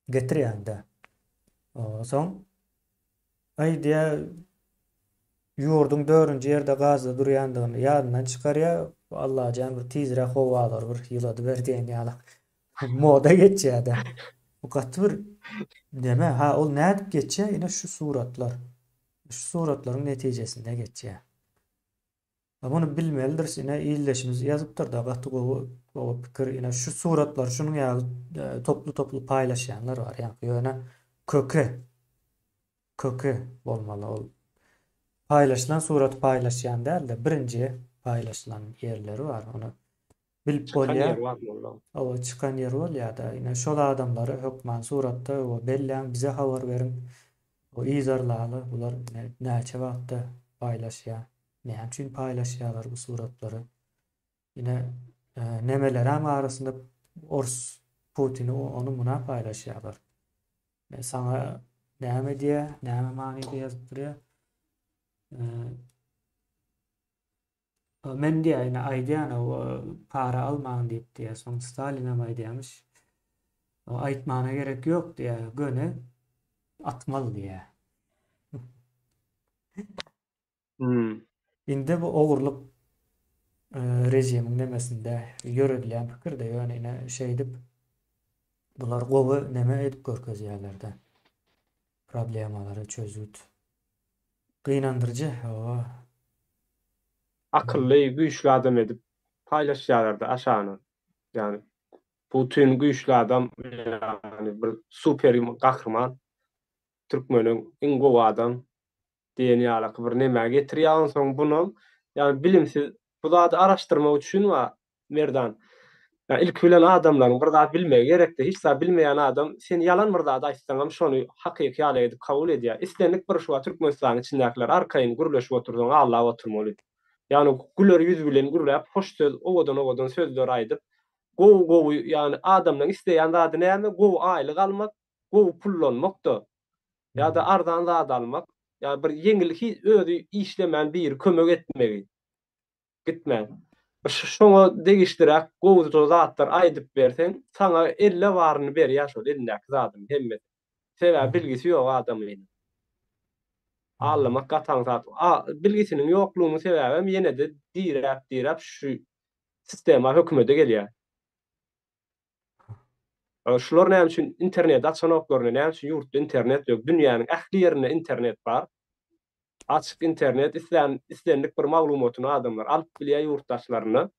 getirýäňdä. Soň aý diýä ýurduň dördünji ýerde gazda durýandygyny ýadyndan çykarýar. Allajan bir tizräk howalary bir ýyladyber diýen ýalak Moda geçýär-de. Bu gaty bir neme, ha ol nädip geçýär? Ine şu suratlar. Şu suratlaryň netijesinde geçýär. Ha muny bilmelidiris. Ine ildeşimiz ýazypdyr-da, gaty gowy, gowy pikir. Ine şu suratlary şunuň ýaly e, toply-toply paýlaşýanlar bar. Ýaňky ýöne köke köke bolmaly ol. Paýlaşylan suraty paýlaşýan däl-de, birinji paýlaşylan ýerleri bar. Ony Bilip Çykan bolýar. ýeri bar mollaň. Hawa çykan ýeri bolýada. Ine şol adamlary hökman suratda we belläň bize habar beriň. We yzarlaly bular ine näçe wagtda paýlaşýar. Näme üçin paýlaşýarlar bu suratlary. Ine nemeleram arasynda ors Putini ony muna paýlaşýarlar. Ine saňa näme diýýär, näme manyda ýazyp durýar. Men diýýär, ine aýdýan o para almaň diýip diýýär. Soň Stalinam aýdýarmyş. O aýtmana gerek ýok diýýär, göni atmaly diýýär. Hmm. Indi bu ogurlyk e, režimiň nemesinde ýöredilýän pikir-de, ýöne ine şeýdip bular gowy neme edip görkezýärler-de. Problemalara çözgüt. Gynandyryjy, hawa. Akylly, güýçli adam edip paýlaşýarlarda aşagyna. Ýagny Putin güýçli adam, ýagny bir super gahryman, türkmeniň iň gowy adam diýen ýalyky bir nämä getirýär onsoň bunam ýagny bilimsiz bu zady araşdyrmak üçin bar Merdan, ýa ilki bilen adamlaryň bir zat bilmegi gerekdi. Hiç zat bilmeýän adam sen ýalan bir zat aýtsaňam şony hakyky ýaly edip kabul edýär. Islendik bir şu wagt Türkmenistanyň içindäkiler arkaýyn gürleşip otursaň aldap oturmaly. Ýagny güler ýüz bilen gürläp hoş söz owadan owadan sözler aýdyp gowy gowy ýagny adamlaň isleýän zady näme gowy aýlyk almak gowy pullanmakda ýa-da arzan zat almak ýa bir ýeňil özi işlemän biri kömek etmegi. Gitmän. Şoňa degişliräk gowuja zatlar aýdyp berseň, saňa elle baryny berýär şol elindäki zadyny hemmesini. Sebäbi bilgisi ýok adamynyň. Aldamak gaty aňsat. A bilgisiniň ýoklugynyň sebäbem ýene-de diräp-diräp şu sistema hökümede gelýär. Şular näme üçin interneti açanoklar, näme üçin ýurtda internet ýok? Dünýäniň ähli ýerinde internet bar. Açyk internet islän islendik bir maglumatyny adamlar alyp bilýär ýurtdaşlaryna.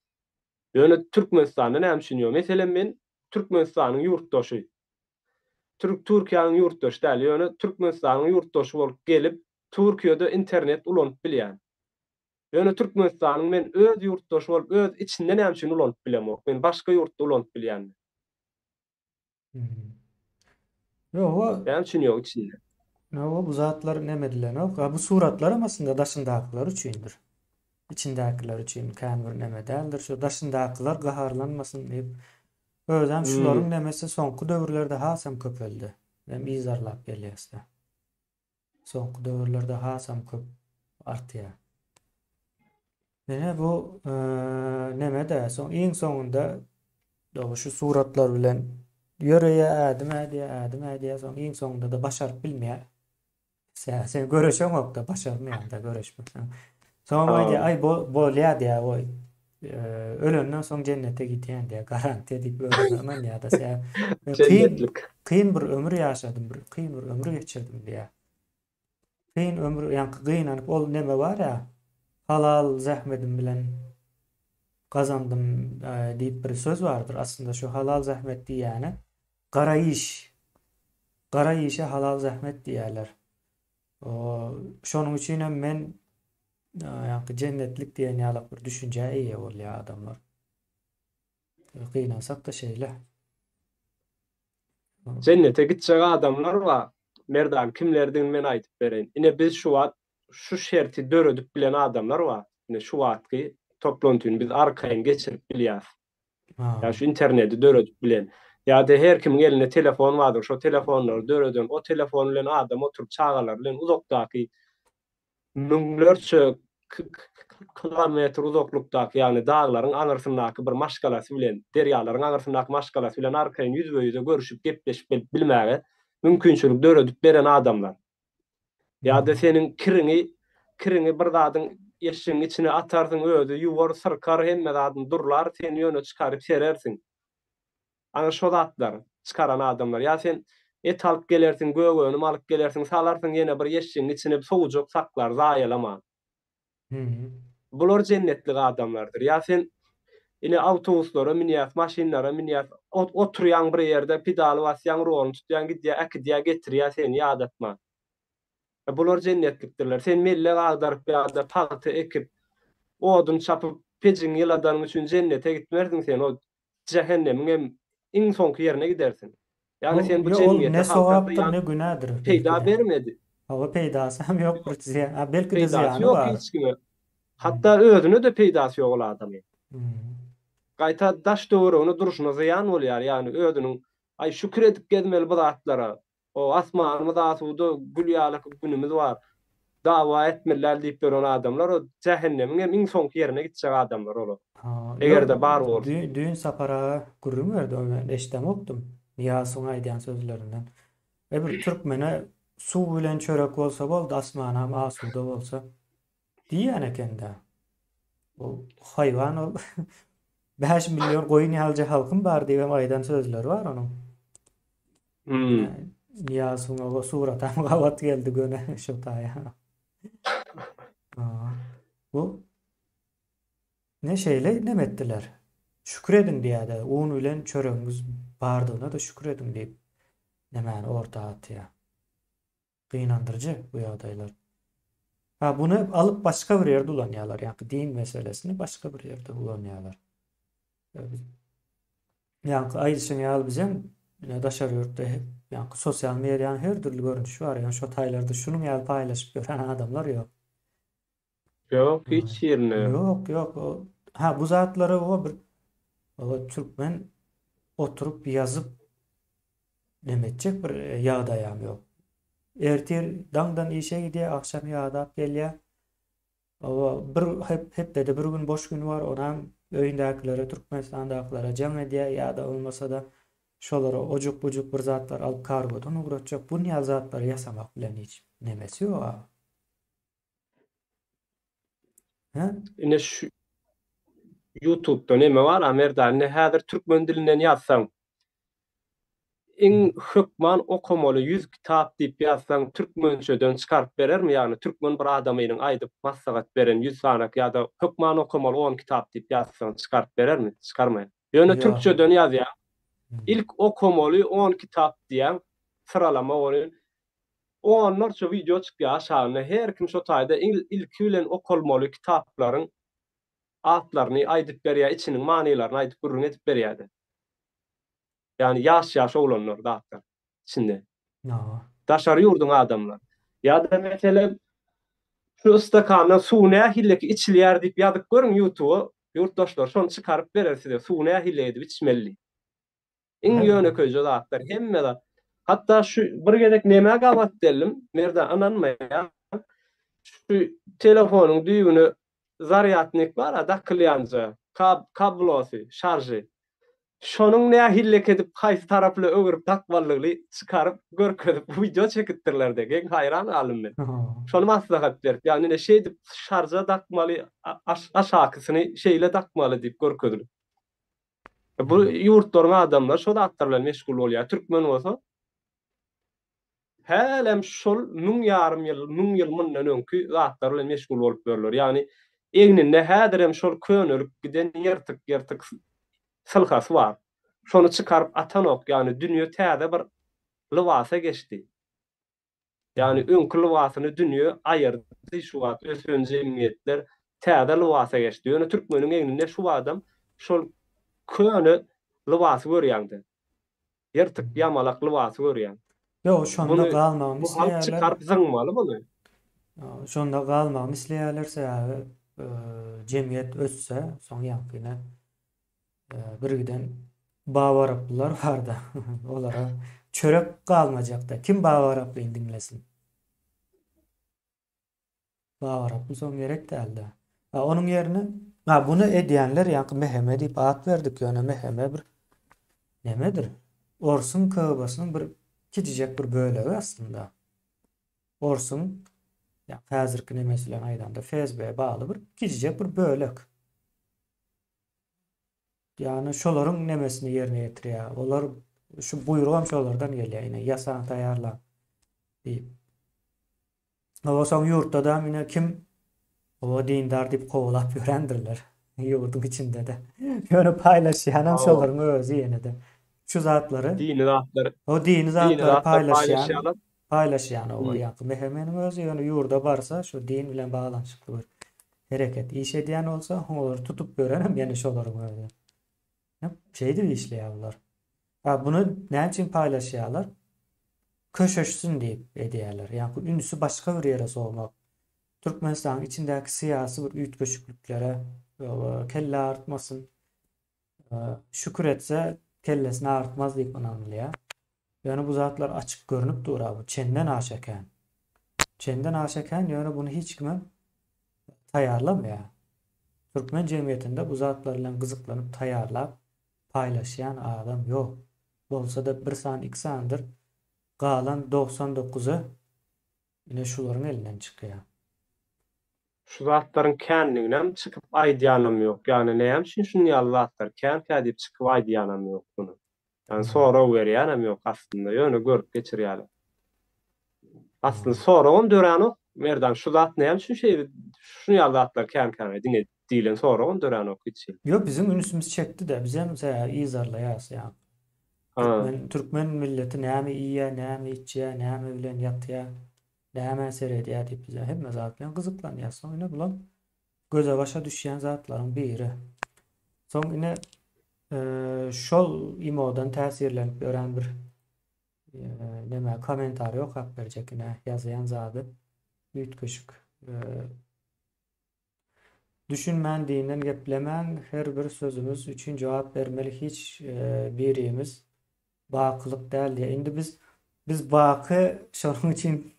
Ýöne Türkmenistanda näme üçin ýok? Meselem men Türkmenistanyň ýurtdaşy. Türk Türkiýäniň ýurtdaşy däl, ýöne Türkmenistanyň ýurtdaşy bolup gelip Türkiýede internet ulanyp bilýän. Ýöne Türkmenistanyň men öz ýurtdaşy bolup öz içinde näme üçin ulanyp bilemok? Men başga ýurtda ulanyp bilýän. Ýok, Näme üçin ýok içinde? Ýok, bu zatlar neme edilenok. A bu suratlaram aslynda daşyndakylar üçindir. Içindäkiler üçin kän bir neme däldir. Şu daşyndakylar gaharlanmasyn diýip. Özem şularyň Hmm. nemesi soňky döwürlerde hasam köpeldi. Hem yzarlap gelýäs-de. Soňky döwürlerde hasam köp artýar. Ine bu neme-de, soň iň soňunda dogry şu suratlar bilen ýöreýär, ädim ädýär, ädim ädýär, soň iň soňunda-da başaryp bilmeýär. Sen, sen göreşeňok-da, başarmaýaň-da göreşmeseň. Soňam aýdýar, aý bolýar diýýär, goý. Ölenden soň jennete gidýän diýýär, garantiýa diýip özüne ynanýar-da. Sen kyn, kyn bir ömür ýaşadym, bir kyn bir ömür geçirdim diýýär. Kyn ömür ýaňky gynanyp ol neme bar ýa halal zähmedim bilen gazandym diýip bir söz bardyr aslynda şu halal zähmet diýýäni gara iş gara işe halal zähmet diýýärler o şonuň üçin hem men ýaňky jennetlik diýen ýalak bir düşünjä eýe bolýar adamlar gynansak-da şeýle. Jennete gitjek adamlar bar. Merdan kimlerdigini men aýdyp bereýin. Ine biz şu wagt şu şerti döredip bilen adamlar bar. Ine şu wagtky toplantyny biz arkaýyn geçirip bilýäs. Ýa şu interneti döredip bilen. Ýa-da her kimiň elinde telefon bardyr. Şo telefonlary döreden, o telefon bilen adam oturyp çagalary bilen uzakdaky müňlerçe kilometr uzaklykdaky, ýagny daglaryň aňyrsyndaky bir maşgalasy bilen, derýalaryň aňyrsyndaky maşgalasy bilen arkaýyn ýüzbe-ýüze görüşip, gepleşip bilmäge mümkinçilik döredip beren adamlar. Ýa-da seniň kiriňi, kiriňi bir zadyň eşigiň içine atarsyň, özi ýuwar, syrkar, hemme zadyny durlar, sen ýöne çykaryp serersiň. Ana şo zatlar çykaran adamlar. Ýa sen et alyp gelersiň, gök önüm alyp gelersiň, salarsyň ýene bir ýeşşigiň içine sowujak saklar, zaýalaman. Bular jennetlik adamlardyr. Ýa sen ine awtobuslara münýäs, maşynlara münýäs, oturýaň bir ýerde, pedaly basýaň, roluny tutýaň, gidýär, äkidýär, getirýär seni ýadatman. Bular jennetlikdirler. Sen mellek agdaryp ýa-da pagta ekip, odun çapyp, pejiňi ýyladanyň üçin jennete gitmersiň sen. O Jähennemiň hem iň soňky ýerine gidersiň. Ýagny sen bu jemgyýete, ne sogapdyr, ne günädir. Peýda bermedi. Hawa, peýdasy hem ýok bir zyýan, a belki-de zyýany bar. Peýdasy ýok hiç kime. Hatda özüne-de peýdasy ýok ol adamyň. Gaýta daş-töweregine durşuna zyýan bolýar, ýagny özüniň aý şükür edip gezmeli bu zatlara. O asmanymyz asuda, gül ýaly günümiz bar. Dawa etmeli däl diýip ýören adamlar o jähennemiň hem iň soňky ýerine gitjek adamlar olar. Eger-de bar bolsa. Düýn Sapar aga gürrüň berdi, ony men eşidemokdym. Nyýazowyň aýdýan sözlerinden. E bir türkmene suw bilen çörek bolsa boldy, asmanam asuda bolsa diýýän eken-dä. Bu haýwan ol. 5 million goýun ýalyja halkym bar diýip hem aýdan sözleri bar onuň. Hmm. Nyýazowyň o suratam gabat geldi göni şo taýa. Bu ne şeýle neme etdiler. Şükür ediň diýýär-de, un bilen çöregiňiz bardygyna-da şükür ediň diýip, nemäni orta atýar. Gynandyryjy bu ýagdaýlar. Ha buny alyp başga bir ýerde ulanýarlar, ýaňky din meselesini başga bir ýerde ulanýarlar. Ýaňky aýdyşyň ýaly bizem ine daşary ýurtda ýaňky sosial medianyň her dürli görnüşi bar, ýöne şo taýlarda şunuň ýaly paýlaşyp ýören adamlar ýok. Ýok, hiç ýerinde ýok. Ýok, ýok. Ha bu zatlary o bir o türkmen oturyp ýazyp Neme etjek bir ýagdaýam ýok. Ertir daňdan işe gidýär, agşam ýadap gelýär. Hawa, bir hepdede bir gün boş güni bar, onam öýündäkilere, Türkmenistandakylara jaň edýär ýa-da bolmasa-da şolara ojuk-bujuk bir zatlar alyp kargodan ugratjak. Bun ýaly zatlary ýasamak bilen hiç nemesi ýok a. Hä? Ine şu YouTube'da neme bar a Merdan ine häzir türkmen dilinden ýazsaň iň hökman okamaly 100 kitap diýip ýazsaň türkmençeden çykaryp berermi ýagny türkmen bir adamynyň aýdyp maslahat beren 100 sanak ýa-da hökman okamaly 10 kitap diýip ýazsaň çykaryp berermi çykarmaýar ýöne türkçeden ýazýaň ilk okamaly 10 kitap diýýäň syralama ony Onlarça wideo çykýar aşagynda her kim şo taýda ilki bilen okalmaly kitaplaryň atlaryny aýdyp berýär içiniň manylaryny aýdyp gürrüň edip berýärdi. Ýagny ýaş ýaş oglanlar zatlar içinde. Daşary ýurduň adamlary. Ýa-da meselem şu stakandan suw nähilleki içilýär diýip ýazyp görüň ýutuba ýurtdaşlar şony çykaryp berer size suwy nähili edip içmeli diýip. Iň ýönekeýje zatlar, hemme zat. Hatda şu bir gezek nämä gabat geldim, Merdan ynanmaýaň. Şu telefonyň düýbüne. Zarýadnik bar-a dakylýanja, kab, kablosy, şarjy. Şonuň nähillek edip haýsy tarapyna öwürip dakmalydygyny çykaryp görkezip wideo çekipdirler-de, geň haýran galdym men. Şony maslahat berip, ýagny ine şeýdip şarja dakmaly, aşakysyny şeýle dakmaly diýip görkezilip. Bu ýurtlaryň adamlary şo zatlar bilen meşgul bolýar. Türkmen bolsa hälem şol müň ýarym ýyl, müň ýyl mundan öňki zatlar bilen meşgul bolup ýörler. Ýagny egninde häzirem şol könelip giden ýyrtyk-ýyrtyk sylhasy bar. Şony çykaryp atanok. Ýagny dünýe täze bir lybasa geçdi. Ýagny öňki lybasyny dünýe aýyrdy şu wagt ösen jemgyýetler täze lybasa geçdi. Ýöne türkmeniň egninde şu badam şol köne lybasy görýäňde. Ýyrtyk ýamalak lybasy görýäň. Ýok şonda Buny galmagyny bu halk isleýärler. çykaryp zyňmaly muny. Şonda galmagyny isleýärler sebäbi jemgyýet össe soň ýaňkyny Birgiden babaraplylar barda. Olara çörek galmajakda. Kim babaraplyny diňlesin? Babaraply soň gerek dälde. Ha, onuň ýerine ha buny edýänler ýaňky MHM diýip at berdik, ýöne MHM bir nemedir? Orsuň KGB-synyň bir kiçijek bir bölegi aslynda. Orsuň ýa häzirki nemesi bilen aýdanda FSB bagly bir kiçijek bir bölek. Ýagny şolaryň nemesini ýerine ýetirýär. Olar şu buýrugam şolardan gelýär. Ine ýasaň taýýarlaň diýip. Oba soň ýurtda-da ine kim oba dindar diýip kowalap ýörendirler. Ýurduň içinde-de. Ýöne paýlaşýanam şolaryň özi ýene-de. Şu zatlary dini zatlary o dini zatlary paýlaşýan paýlaşýan oba ýaňky MHM-niň özi ýöne ýurda barsa şu din bilen baglanyşykly bir hereket iş edýän bolsa olary tutup ýörenem ýene şolaryň özi. Şeýdip işleýär bular. A buny näme üçin paýlaşýarlar? Köşeşsin diýip edýärler. Ýaňky ünsi başga bir ýere sowmak. Türkmenistanyň içindäki syýasy bir üýtgeşikliklere kelle agyrtmasyn. Şükür etse kellesini agyrtmaz diýip ynanylýar. Ýöne bu zatlar açyk görnüp dur-a, bu çenden aşa kän. Çenden aşa kän, ýöne buny hiç kimem taýýarlamaýar. Türkmen jemgyýetinde bu zatlar bilen gyzyklanyp taýýarlap paýlaşýan adam ýok. Bolsa-da bir sany, iki sanydyr. Galan 99-y ine şularyň elinden çykýar. Şu zatlaryň känliginem çykyp aýdýanam ýok. Ýagny näme üçin şunuň ýaly zatlar känkä diýip çykyp aýdýanam ýok muny. Ýagny sorag berýänem ýok aslynda, ýöne görüp geçirýärler. Aslynda soragam döränok Merdan, şu zat näme üçin şeýle şunuň ýaly zatlar känkä diňe diýlen soragam döränok hiç hili. Ýok biziň ünsümizi çekdi-de, bizem sebäbi yzarlaýas ýa. Türkmen türkmen milleti näme iýýär, näme içýär, näme bilen ýatýar. Nämä seredýär diýip bize hemme zat bilen gyzyklanýar. Soň ine bulam göze başa düşýän zatlaryň biri. Soň ine şol imodan täsirlenip ýören bir neme kommentariý okap berjek ine ýazýan zady üýtgeşik. Düşünmän dinden geplemäň her bir sözümiz üçin jogap bermeli hiç birimiz bakylyk däl diýýär. Indi biz biz baky şonuň üçin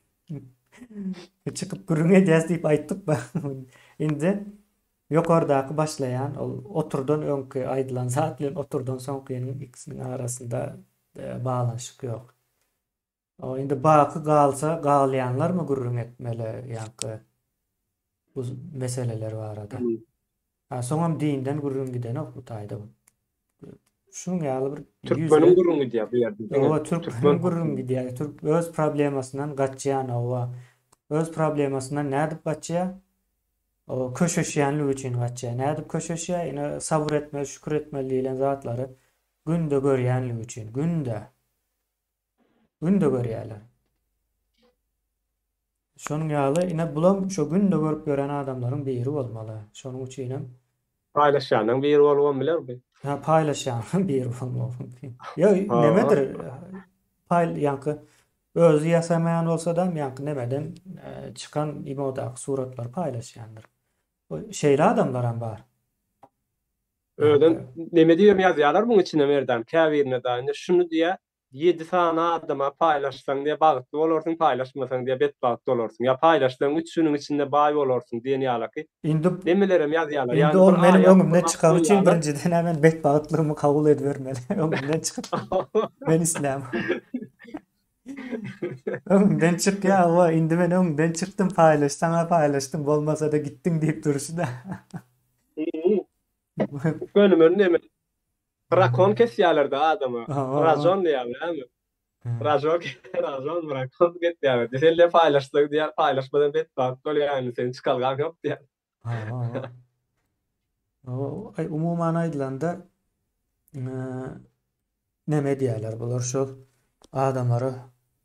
çykyp gürrüň edýäs diýip aýtdyk ba. Indi ýokardaky başlaýan ol oturdan öňki aýdylan zat bilen oturdan soňkynyň ikisiniň arasynda baglanyşyk ýok. O indi baky galsa galýanlarmy gürrüň etmeli ýaňky bu meseleler barada. Ha soňam dinden gürrüň gidenok bu taýda. Şunuň ýaly bir Türkmeniň gürrüň gidýär bu ýerde diňe. Owa türkmeniň gürrüň gidýär. Türk öz problemasyndan gaçýan owa. Öz problemasyndan nädip gaçýar? O köşeşýänligi üçin gaçýar. Nädip köşeşýär? Ine sabyr etmeli, şükür etmeli diýlen zatlary günde görýänligi üçin. Günde. Günde görýärler. Şonuň ýaly, ine bulam şo günde görüp ýören adamlaryň biri bolmaly. Şonuň üçinem. Paýlaşýanyň biri bolubam biler bu. Ha, paýlaşýanyň biri bolmagy mümkin. Ýok, nemedir? Paý ýaňky özi ýasamaýan bolsadam, ýaňky nemeden çykan imodaky suratlary paýlaşýandyr. Şeýle adamlaram bar. Özem neme diýibem ýazýarlar muň içine Merdan, käbirine da indi şuny diýýär. Ýedi sany adama paýlaşsaň diýýär bagtly bolarsyň, paýlaşmasaň diýýär betbagt bolarsyň. Ýa paýlaşsaň üç günüň içinde baý bolarsyň diýen ýalaky Indi nemelerem ýazýarlar. indi Ýagny ol bir meniň aýat öňümden okap çykany üçin goýýarlar. birinjiden-ä men betbagtlygymy kabul edibermeli. Öňümden çykyp men islämok. Öňümden çykýar, hawa, indi men öňüňden çykdym, paýlaşsaň-a paýlaşdyň, bolmasa-da gitdiň diýip durşy-da. Gönümel neme Rakon kesýärler-de adama. Rajon diýýärler, näme? Rajon, rajon, rakon kesýärler. Sen diýýär paýlaşsaň diýýär, paýlaşmasaň betbagt bolýar, indi seniň çykalgaň ýok diýýär. Hawa. Hawa, umuman aýdylanda, neme edýärler bular şol adamlara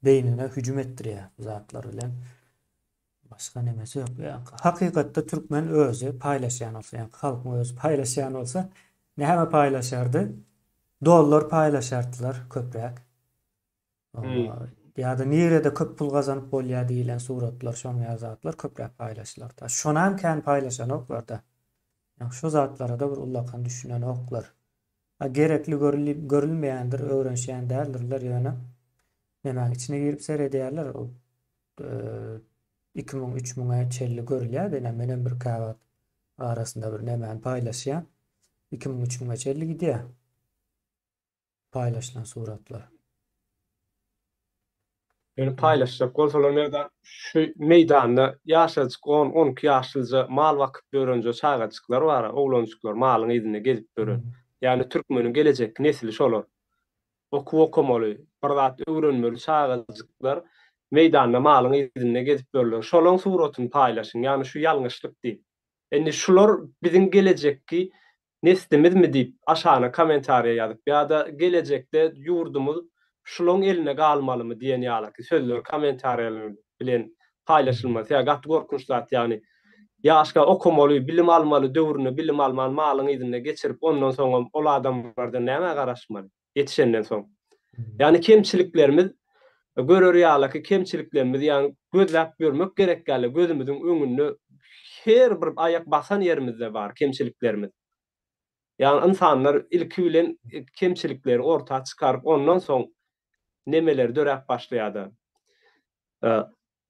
beýnine hüjüm etdirýär bu zatlar bilen. Başga nemesi ýok. Ýa hakykatda türkmen özi paýlaşýan bolsa, ýa halkyň özi paýlaşýan bolsa, näme paýlaşardy? Dollar paýlaşardylar köpräk. Hmm. Ýa-da nirede köp pul gazanyp bolýar diýlen suratlar, şoň ýaly zatlar köpräk paýlaşylardy. Şonam kän paýlaşanoklar-da. Ýa şu zatlara-da bir ullakan düşünenoklar. A gerekli görülmeýändir, öwrenişýän däldirler ýöne nemäň içine girip seredýärler. O 2000 3000-e çenli görülýär. Ine menem bir käwagt arasynda bir nemäni paýlaşýan. 2000 3000-e çenli gidýär. Paýlaşylan suratlar. Ýöne paýlaşjak bolsalar Merdan şu meýdanda ýaşajyk on, on iki ýaşlyja mal bakyp ýörenje çagajyklar bar-a, oglanjyklar malyň yzynda gezip ýören. Ýagny türkmeniň gelejekki nesli şolar. Okuw okamaly, bir zat öwrenmeli çagajyklar meýdanda malyň yzynda gezip ýörler. Şolaň suratyny paýlaşyň, ýagny şu ýalňyşlyk diýip. Indi şular biziň gelejekki neslimizmi diýip aşagyna kommentariýa ýazyp ýa-da gelejekde ýurdumyz şulaň eline galmalymy diýen ýalaky sözler kommentariýalar bilen paýlaşylmasy ýa gaty gorkunç zat ýagny ýaşka okamaly bilim almaly döwründe bilim alman malyň yzynda geçirip ondan soňam ol adamlardan nämä garaşmaly ýetişenden soň ýagny kemçiliklerimiz görer ýalaky kemçiliklerimiz ýagny gözläp ýörmek gerek ýaly gözümiziň öňünde her bir aýak basan ýerimizde bar kemçiliklerimiz ýagny ynsanlar ilki bilen kemçilikleri orta çykaryp ondan soň nemeleri döräp başlaýada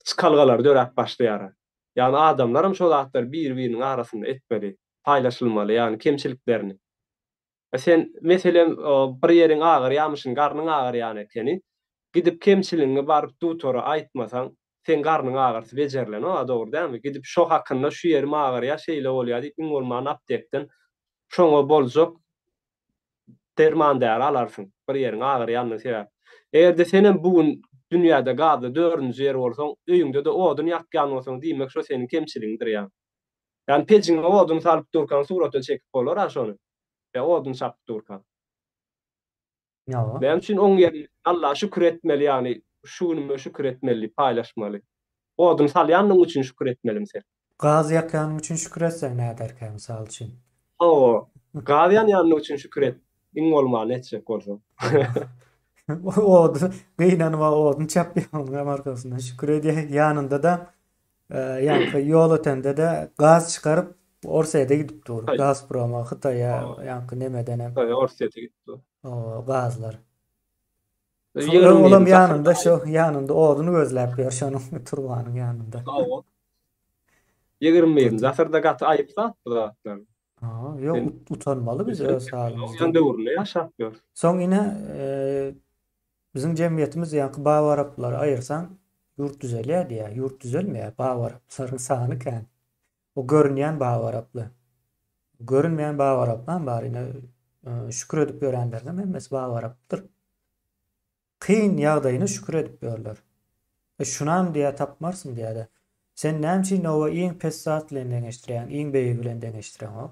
çykalgalary döräp başlaýar ýagny adamlaram şo zatlary biri biriniň arasynda etmeli paýlaşylmaly ýagny kemçiliklerini. Sen, meselem, bir ýeriň agyrýarmyşyn, garnyň agyrýan ekeni. Gidip kemçiligiňi baryp dugtora aýtmasaň, seň garnyň agyrysy bejerilenok-a, dogry dälmi? Gidip şo hakynda şu ýerim agyrýar, şeýle bolýar diýip, iň bolmanda aptekden şoňa boljak derman-däri alarsyň, bir ýeriň agyrýandygy sebäpli. Eger-de senem bu gün dünýäde gazda dördünji ýer bolsaň, öýüňde-de odun ýakýan bolsaň, diýmek şo seniň kemçiligiňdir ýa. Ýani pejiňe odun salyp durkaň surata çekip bolar-a şony. Ýa odun çapyp durkaň. Ýa. Näme üçin oň ýerine Alla şükür etmeli ýagny şu günüme şükür etmeli diýip paýlaşmaly. Odun salýanlygyň üçin şükür etmelimi sen? Gaz ýakýanyň üçin şükür etseň näderkä mysal üçin? Hawa. Gaz ýanýanlygy üçin şükür et. Iň bolmany etjek bolsaň. Odun gynanyp odun çapýar onuň arkasyndan şükür edýär. Ýanynda-da Ýaňky ýol ötende-de gaz çykaryp Orsýete gidip dur. Gazproma, Hytaýa, ýaňky nemedenem. Hytaýa, Orsýete gidip dur. O gazlar. Olam ýanynda şo ýanynda odun gözläp ýör şonuň turbanyň ýanynda. Hawa. 21-nji asyrda gaty aýyp zat bu zatlar. Ha, ýok utanmaly biz öz halymyzdan. Döwründe ýaşap ýörüs. Soň ine Biziň jemgyýetimiz ýaňky babaraplary aýyrsaň ýurt düzelýär diýýär. Ýurt düzelmeýär. Babaraplaryň sany kän. O görünýän babaraply. Görünmeýän babaraplam bar. Ine şükür edip ýörenleriňem hemmesi babarapdyr. Kyn ýagdaýyna şükür edip ýörler. E şunam diýýär tapmarsyň diýýär-de. Sen näme üçin oba iň pes zat bilen deňeşdirýäň, iň beýigi bilen deňeşdireňok?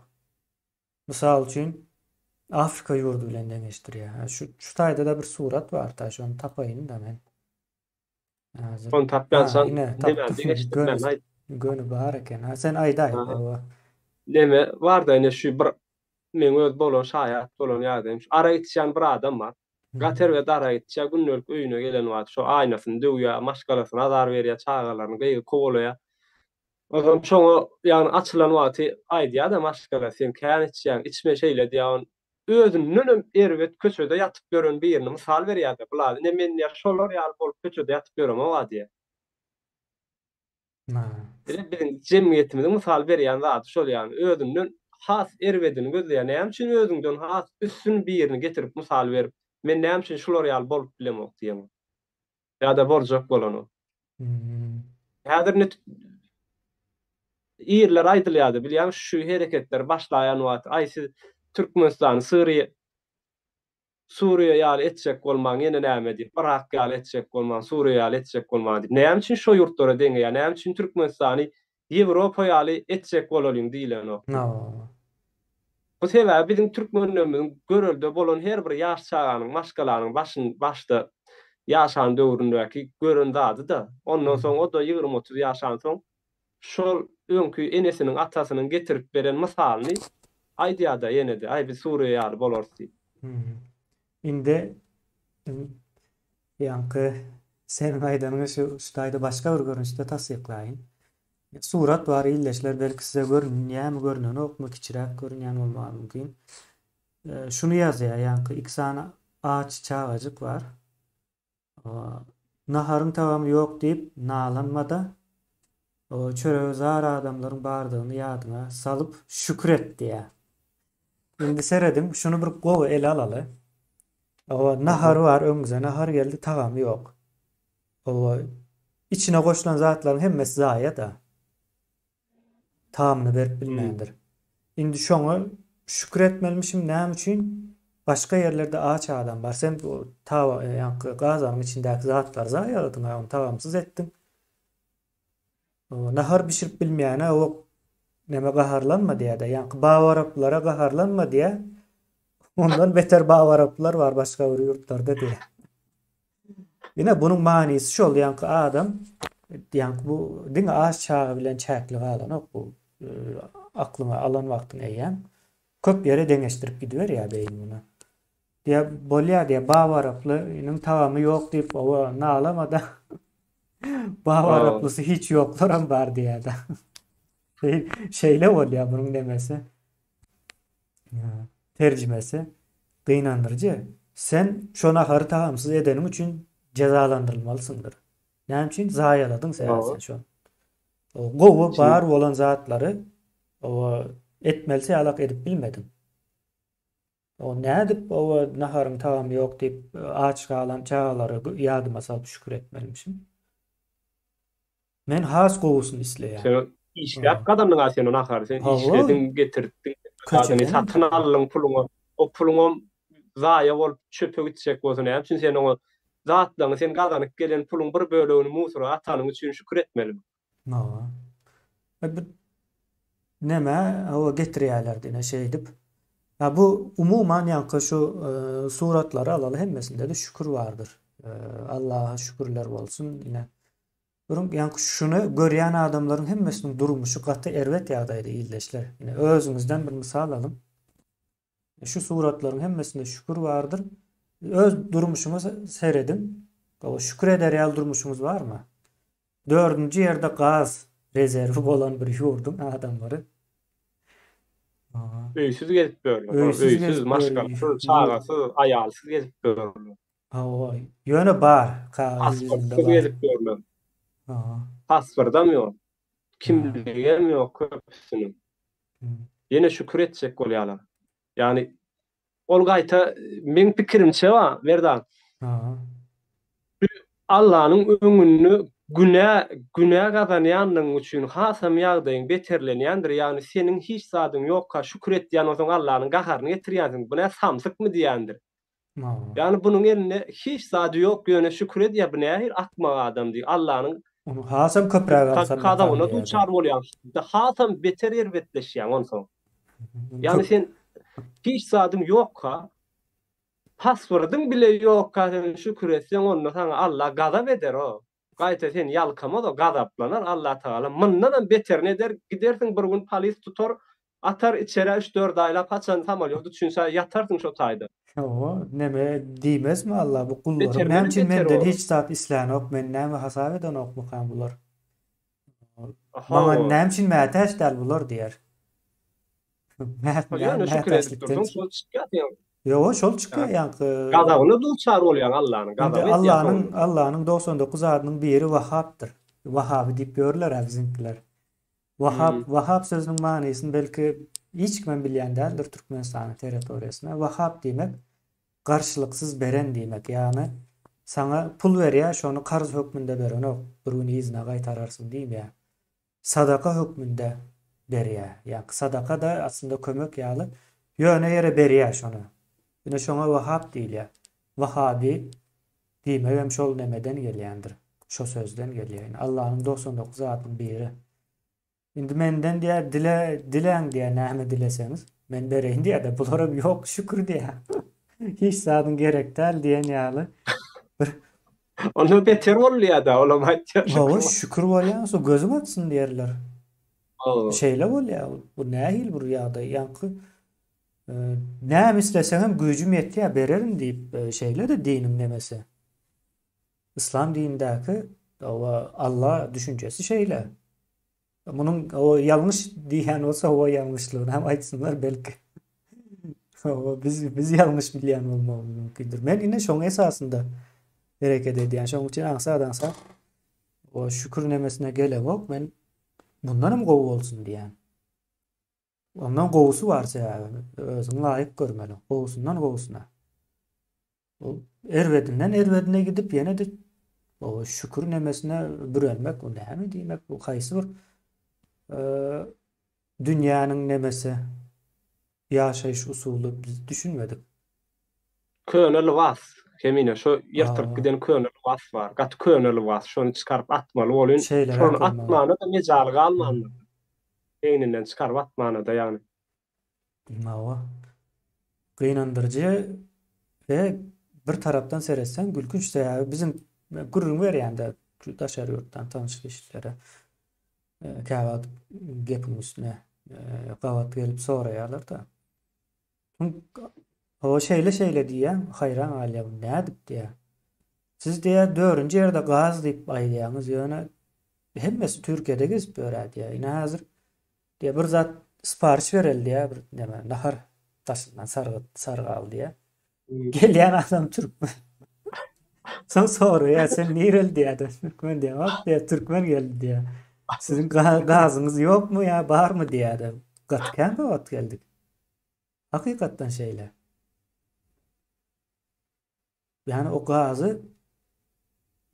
Mysal üçin, Afrika ýurdy bilen deňeşdirýär. Ha, şu şu taýda-da bir surat bar, ta şony tapaýyn-da men. Häzir. Ony tapýançaň ine, tapdym. Göni, göni bar eken. Ha, sen aýdaý. Hawa. Neme bar-da, ine şu bir meň öz bolan şaýat bolan ýagdaýym. Şu arak içýän bir adam bar. Gaty erbet arak içýär, gündelik öýüne gelen wagty şo aýnasyny döwýär, maşgalasyna azar berýär, çagalaryny gygyp kowalaýar. Ozal şoňa ýagny açylan wagty aýdýar-da maşgala sen kän içýäň, içme şeýle diýýär. Özündenem erbet köçede ýatyp ýören birini mysal berýär-de, Bula, ine men diýýär, şolar ýaly bolup köçede ýatyp ýöremog-a diýýär. Ine biziň jemgyýetimiziň mysal berýän zady şol ýagny özünden has erbedini gözleýär. Näme üçin özüňden has üstün birini getirip mysal berip, men näme üçin şular ýaly bolup bilemok diýeňok. Ýa-da boljak bolanok. Häzir ine ýerler aýdylýardy bilýäňmi şu hereketler başlaýan wagty aý siz Türkmenistany Siriýa Suriýa ýaly etjek bolmaň ýene näme diýip, Yrak ýaly etjek bolmaň, Suriýa ýaly etjek bolmaň diýip. Näme üçin şo ýurtlara deňeýär? Näme üçin Türkmenistany Ýewropa ýaly etjek bolalyň diýilenok? Bu sebäbi biziň türkmenlerimiziň görelde bolan her bir ýaş çaganyň, maşgalanyň başyn başda ýaşan döwründäki gören zady-da. Ondan soň o-da 20-30 ýaşansoň şol öňki enesiniň, atasynyň getirip beren mysalyny aýdýar-da ýene-de, aý biz Suriýa ýaly bolarys diýip. Indi ýaňky seniň aýdanyňy şu şu taýda başga bir görnüşde tassyklaýyn. Surat bar ildeşler belki size görünýärmi görünenokmy kiçiräk görünýän bolmagy mümkin. Şuny ýazýar ýaňky iki sany aç çagajyk bar. Naharyň tagamy ýok diýip nalanma-da, çörege zar adamlaryň bardygyny ýadyňa salyp şükür et diýýär. Indi serediň, şuny bir gowy ele alaly. Nahary bar, öňüňize nahar geldi, tagamy ýok. Içine goşulan zatlaryň hemmesi zaýa-da. Tamyny berip bilmändir. Indi şoňa şükür etmelimişim näme üçin başga ýerlerde aç adam bar sen bu taba ýaňky gazanyň içindäki zatlary zaýaladyň a ony tagamsyz etdiň. Nahar bişirip bilmeýäne o neme gaharlanma diýýär-de ýaňky babaraplara gaharlanma diýýär. Ondan beter babaraplar bar başga bir ýurtlarda diýýär. Ine bunuň manysy şol ýaňky adam ýaňky bu diňe aç çaga bilen çäkli galanok bu aklyňa alan wagtyň eýýäm köp ýere deňeşdirip gidiberýär beýin muny. Diýä bolýar diýä babaraplynyň tagamy ýok diýip owa nalamada babaraplysy hiç ýoklaram bar diýýär-de. Şeýle bolýar bunuň nemesi. Terjimesi, Gynandyryjy, sen şo nahary tagamsyz edeniň üçin jezalandyrylmalysyňdyr. Näme üçin? Zaýaladyň sebäbi sen şony. Gowy bar bolan zatlary etmelisi ýalak edip bilmediň. O nädip owa naharyň tagamy ýok diýip aç galan çagalary ýadyma salyp şükür etmelimişim. Men has gowusyny isleýän. Sen işläp gazandyň-a sen o nahary. Sen işlediň, getirtdiň, zadyny satyn aldyň puluňa. O puluňam zaýa bolup çöpe gitjek bolsa näme üçin sen oňa zatlaryňy sen gazanyp gelen puluň bir bölegini musora atanyň üçin şükür etmelimi? Hawa. Bu neme hawa getirýärler diýne şeýdip. Ha bu umuman ýaňky şu suratlary alaly hemmesinde-de şükür bardyr. Allaha şükürler bolsun ine. Görüň, ýaňky şuny görýän adamlaryň hemmesiniň durmuşy gaty erbet ýagdaýda ildeşler. Ine özüňizden bir mysal alyň. Şu suratlaryň hemmesinde şükür bardyr. Öz durmuşyňyza serediň. Hawa, şükür eder ýaly durmuşyňyz barmy? Dördünji ýerde gaz rezerwi bolan bir ýurduň adamlary. Öýsüz gezip ýörler. Öýsüz, maşgalasyz, çagasyz, aýalsyz gezip ýörler. Hawa, ýöne bar, kagyz ýüzünde bar. Pasportsyz gezip ýörler. Pasportam ýok. Kimligem ýok köpüsiniň. Ýene şükür etjek bolýarlar. Ýagny ol gaýta meň pikirimçe bar, Merdan. Allanyň öňünde günä günä gazanýanlygyň üçin hasam ýagdaýyň beterlenýändir. Ýagny seniň hiç zadyň ýokka şükür etýän bolsaň Allanyň gaharyny getirýänsiň. Bu nä samsykmy diýýändir. Ýagny bunuň elinde hiç zady ýok ýöne şükür edýär bu nähili akmak adam diýip Allanyň Ony hasam köpräk alsam gazabyna duçar bolýaň hasam beter erbetleşýäň onsoň. Ýagny sen hiç zadyň ýokka pasportyň bile ýokka sen şükür etseň onda saňa Alla gazap eder o. Gaýta seni ýalkamaz o gazaplanar Allatagala mundanam beterini eder gidersiň bir gün polis tutar Atar içerä üç-dört aýlap haçan samolýot uçynça ýatarsyň şo taýda. Hawa, neme diýmezmi Alla bu gullarym näme üçin menden hiç zat islänok, meni näme hasap edenokmykan bular? Maňa näme üçin mätäç däl bular diýer. Ýöne şükür edip dursaň şol çykýar seň. Ýok, şol çykýar ýaňky. Gazabyna duçar bolýaň Allanyň. Gazaby edýär. Allanyň Allanyň 99 adynyň biri Wahapdyr. Wahaby diýip ýörler-ä biziňkiler. Wahap, Wahap sözüniň manysyny belki hiç kimem bilýän däldir Türkmenistanyň territoriýasynda. Wahap diýmek garşylyksyz beren diýmek. Ýagny saňa pul berýär, şony karz hökmünde berenok, bir gün yzyna gaýtararsyň diýmeýär. Sadaka hökmünde berýär. Ýagny sadaka-da aslynda kömek ýaly, ýöne ýere berýär şony. Ine şoňa Wahap diýilýär. Wahabi diýmegem şol nemeden gelýändir. Şo sözden gelýär. Ine Allanyň 99 adynyň biri. Indi menden diýýär, dile, diläň diýýär, näme dileseňiz, men bereýin diýýär-de, bularam ýok, şükür diýýär. Hiç zadyň gerek däl diýen ýaly bir Ondan beter bolýar-da, olam aýtýar şükür. Hawa, şükür bolýar, soň gözüň açsyn diýerler. Şeýle bolýar, bu nähili bir ýagdaý, ýaňky näme isleseňem güýjüm ýetýär, bererin diýip, şeýle-de diniň nemesi. Yslam dinindäki Alla düşünjesi şeýle. Munuň o ýalňyş diýýän bolsa, o ýalňyşlygyny hem aýtsynlar belki. O biz biz ýalňyş bilýän bolmagymyz mümkindir. Men ine şoň esasynda hereket edýän. Şoň üçin aňsat-aňsat o şükür nemesine gelemok. Men bundan hem gowy bolsun diýýän. Ondan gowusy bar sebäbi özüň laýyk görmeli. Gowusyndan gowusyna. Ol erbedinden erbedine gidip ýene-de o şükür nemesine bürenmek bu näme diýmek bu haýsy bir dünýäniň nemesi ýaşaýyş usuly biz düşünmedik. Köne lybas Kemine şo ýyrtylyp giden köne lybas bar. Gaty köne lybas. Şony çykaryp atmaly bolyn. Şony atmana-da mejaly galmandyr. Egninden çykaryp atmana-da ýagny. Hawa. Gynandyryjy we bir tarapdan seretseň gülkünç sebäbi biziň gürrüň berýände şu daşary ýurtdan tanyş kişilere käwagt gepiň üstüne gabat gelip soraýarlar-da. Hawa şeýle şeýle diýýän, haýran galýar bu nädip diýýär. Siz diýýär dördünji ýerde gaz diýip aýdýaňyz ýöne hemmesi Türkiýede gezip ýör-ä diýýär. Ine häzir Diýýär, bir zat syparyş bereli diýýär, bir näme, nahar daşyndan sargyt, sargy al diýýär. Gelýän adam türkmen. Soň soraýar, sen nireli diýýär, türkmen diýýär. Bak diýýär, türkmen geldi diýýär. Siziň gazyňyz ýokmy ýa barmy diýýär. Gaty kän gabat geldik. Hakykatdan şeýle. Ýani o gazy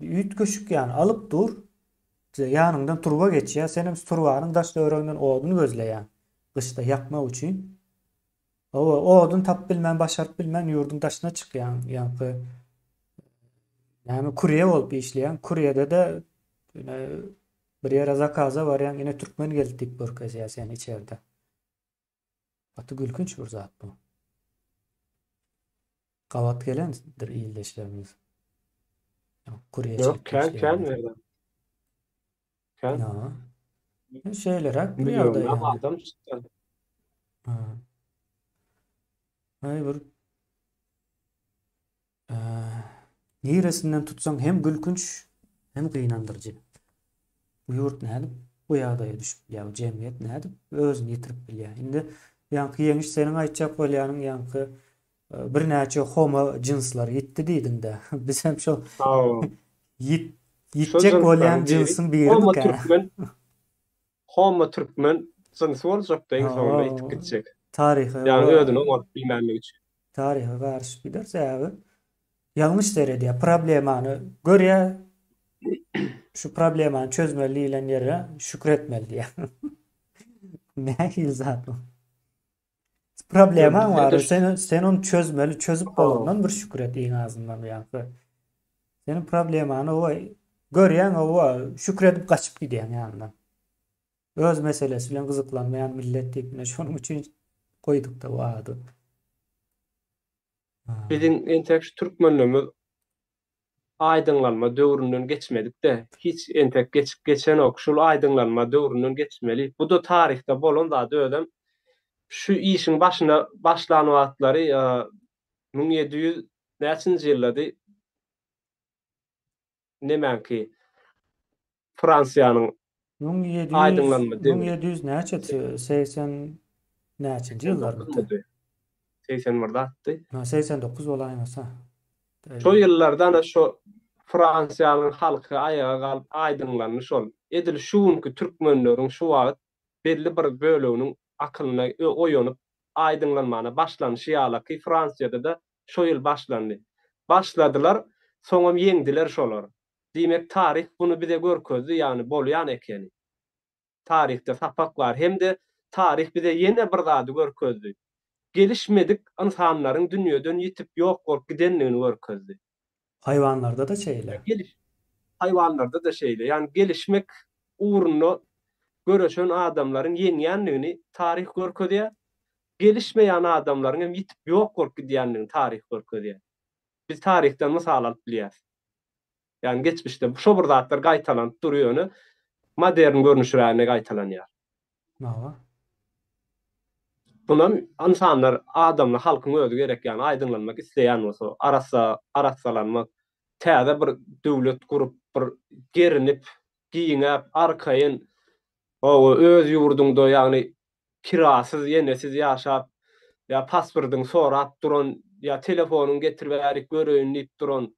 üýtgeşik ýani alyp dur. Ýanyňdan turba geçýär, senem turbanyň daş töwereginden odun gözleýäň. Gyşda ýakmak üçin. Hawa, odun tapyp bilmän, başaryp bilmän ýurduň daşyna çykýaň. Ýaňky näme kurýe bolup işleýäň. Kurýede-de ine bir ýere zakaza barýaň, ine türkmen geldi diýip görkezýär seni içerde. Gaty gülkünç bir zat bu. Gabat gelendir ildeşlerimiz. Yok kän kän berdi. Kän. Ya. Şeýleräk bir ýagdaý ýaly. Adam çykdy. Ha. Aý bir Niresinden tutsaň hem gülkünç, hem gynandyryjy. Bu ýurt nädip bu ýagdaýa düşüp bilýär, bu jemgyýet nädip özüni ýitirip bilýär? Indi ýaňky Ýeňiş seniň aýtjak bolýanyň ýaňky birnäçe homo jynslar ýitdi diýdiňdä. Biz hem şol ýitjek bolýan jynsyň birimikä? Homo türkmen jynsy boljakda iň soňunda ýitip gitjek. Taryha Ýagny özüni oňaryp bilmänligi üçin. Taryha garyşyp gider sebäbi ýalňyş seredýär problemany görýär şu problemany çözmeli diýlen ýere şükür etmeli diýýär. Nähili zat bu? Problemaň bar sen sen ony çözmeli çözüp bolandan bir şükür et iň azyndan ýaňky. Seniň problemany o görýäň o şükür edip gaçyp gidýäň ýanyndan. Öz meselesi bilen gyzyklanmaýan millet diýip ine şonuň üçin goýdukda bu ady. Biziň entek şu türkmenlerimiz aýdyňlanma döwründen geçmedik-de, hiç entek geçip geçenok. Şul aýdyňlanma döwründen geçmeli. Bu-da taryhda bolan zat özem şu işiň başyna başlan wagtlary 1700 näçinji ýyldady nemäňki Fransiýanyň 1700 aýdyňlanma döwri. 1700 näçe 80. Näçinji ýyllarmydy? 81-de atdy. Ha, 89 bolaýmasa. Şo ýyllarda ana şo Fransiýanyň halky aýaga galyp aýdyňlandy şol. Edil şu günki türkmenleriň şu wagt belli bir böleginiň akylyna oýanyp aýdyňlanmana başlanyşy ýalaky Fransiýada-da şo ýyl başlandy. Başladylar, soňam ýeňdiler şolar. Diýmek taryh buny bize görkezdi ýagny bolýan ekeni. Taryhda sapak bar hem-de taryh bize ýene bir zady görkezdi. Gelişmedik ynsanlaryň dünýeden ýitip ýok bolup gidendigini görkezdi. Haýwanlarda-da şeýle. Geliş Haýwanlarda-da şeýle. Ýagny gelişmek ugrunda göreşen adamlaryň ýeňýändigini taryh görkezýär. Gelişmeýän adamlaryň hem ýitip ýok bolup gidýändigini taryh görkezýär. Biz taryhdan mysal alyp bilýäris. Ýagny geçmişde şo bir zatlar gaýtalanyp dur ýöne modern görnüşiräginde gaýtalanýar. Hawa. Bunam ynsanlar, adamlar, halkyň özi gerek ýagny aýdyňlanmak isleýän bolsa, arassa arassalanmak, täze bir döwlet gurup, bir gerinip, giňäp, arkaýyn, hawa, öz ýurduňda ýagny kirasyz, ýenesiz ýaşap, ýa pasportyňy sorap duran, ýa telefonyňy getir bärik göreýin diýip duran,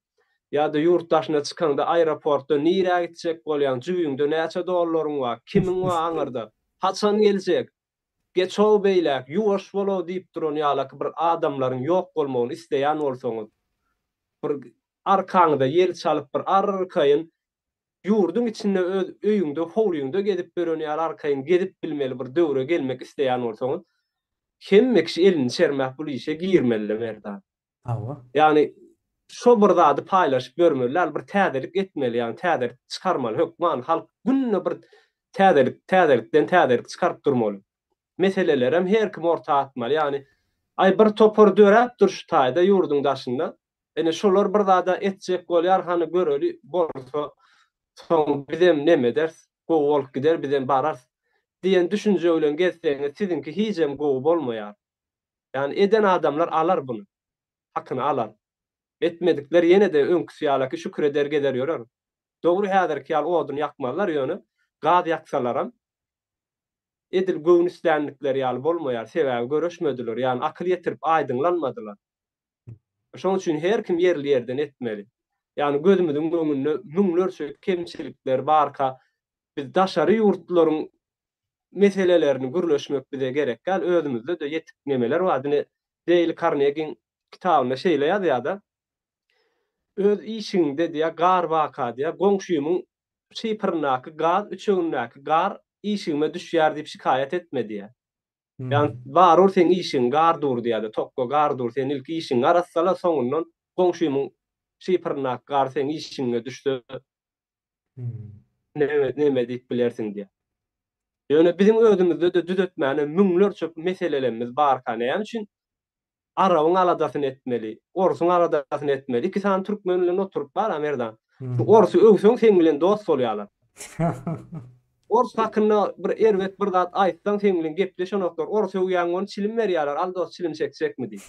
ýa-da ýurt daşyna çykaňda aeroportda nirä gitjek bolýaň, jübüňde näçe dollaryň bar, kimiň bar aňyrda, haçan geljek, geç-ow beýläk, ýuwaş bol-ow diýip duran ýalaky bir adamlaryň ýok bolmagyny isleýän bolsaňyz, bir arkaňyza ýel çalyp bir arkaýyn Ýurduň içinde öz öýüňde, howlyňda gezip ýören ýaly arkaýyn gezip bilmeli bir döwre gelmek isleýän bolsaňyz, hemme kişi elini çermäp bul işe girmeli Merdan. Hawa. Ýagny şo bir zady paýlaşyp ýörmeli däl, bir täzelik etmeli, ýagny täzelik çykarmaly hökman, halk günde bir täzelik, täzelikden täzelik çykaryp durmaly. Meselelerem her kim orta atmaly, ýagny aý bir topar döräp dur şu taýda ýurduň daşynda, Ine şolar bir zada etjek bolýar hany göreli bolsa soň bizem neme ederis gowy bolup gider bizem bararys diýen düşünje bilen gezseňiz siziňki hijem gowy bolmaýar. Ýagny eden adamlar alar buny. Hakyny alar. Etmedikler ýene-de öňküsi ýalaky şükür eder gezer ýörer. Dogry häzirki ýaly odun ýakmazlar ýöne gaz ýaksalaram edil göwün islänlikleri ýaly bolmaýar sebäbi göreşmediler ýagny akyl ýetirip aýdyňlanmadylar. Şonuň üçin her kim ýerli ýerden etmeli. Ýagny gözümiziň öňünde müňlerçe kemçilikler barka, biz daşary ýurtlaryň meselelerini gürleşmek bize gerek däl, özümizde-de ýetik nemeler bar. Diňe Deýl Karnegiň kitabynda şeýle ýazýar-da, Öz işigiňde diýýär, gar barka diýýär, goňşymyň şypyryndaky gaz, üçegindäki gar işigime düşýär diýip şikaýat etme diýýär. Ýagny barur seň işigiň gar dur diýýärler, tokga gar dur, sen ilki işigiňi arassala, soňundan goňşymyň şypyryndaky gar seň işigiňe düşse neme neme diýip bilersiň diýýär. Ýöne biziň özümizde-de düzetmäne müňlerçe meselelerimiz barka näme üçin Arabyň aladasyny etmeli, orsuň aladasyny etmeli. Iki sany türkmen bilen oturyp bar-a Merdan. Şu orsy öwseň seň bilen dost bolýarlar. Ors hakynda bir erbet bir zat aýtsaň seň bilen gepleşenoklar. Ors öwýäň ony çilim berýärler, al dost çilim çekjekmi diýip.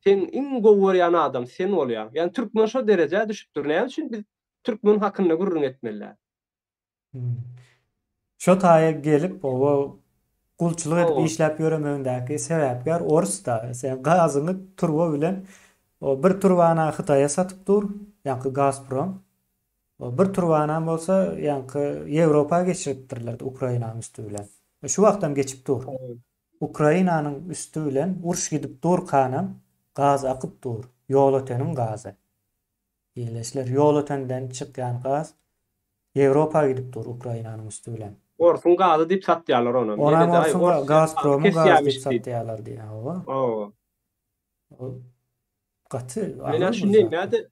Seň iň gowy görýän adam sen bolýaň. Ýagny türkmen şo derejä düşüpdir. Näme üçin biz türkmen hakynda gürrüň etmeli däl? Şo taýa gelip oba gulçulyk edip işläp ýöremegindäki sebäpkär orus-da. Sen gazyňy turba bilen o bir turbana Hytaýa satyp dur, ýaňky Gazprom. O bir turbanam bolsa ýaňky Ýewropa geçiripdirler Ukrainanyň üsti bilen. Şu wagtam geçip dur. Ukrainanyň üsti bilen uruş gidip durkanam gaz akyp dur. Ýolöteniň gazy. Ildeşler, Ýolötenden çykýan gaz Ýewropa gidip dur Ukrainanyň üsti bilen. Orsuň gazy diýip satýarlar onam. Onam orsuň Gazpromyň gazy diýip satýarlar diýýär hawa. Hawa. Ol gaty agyr bir zat. Näme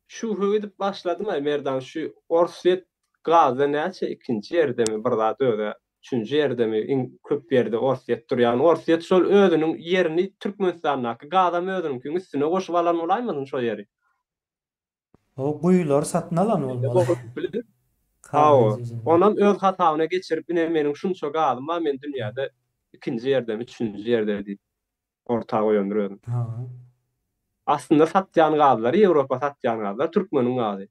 şübhe gidip başladym-aý Merdan şu Orsýet gazda näçe ikinji ýerdemi bir zat özä üçünji ýerdemi iň köp ýerde Orsýet dur ýagny Orsýet şol özüniň ýerini Türkmenistandaky gazam özüniňkiň üstüne goşup alan bolaýmasyn şo ýeri. O guýulary satyn alan bolmaly. Hawa. Onam öz hasabyna geçirip ine meniň şunça gazym bar men dünýäde ikinji ýerdemi üçünji ýerde diýip orta goýandyr özüni. Hawa. Aslynda satýan gazlary Ýewropa satýan gazlar türkmeniň gazy.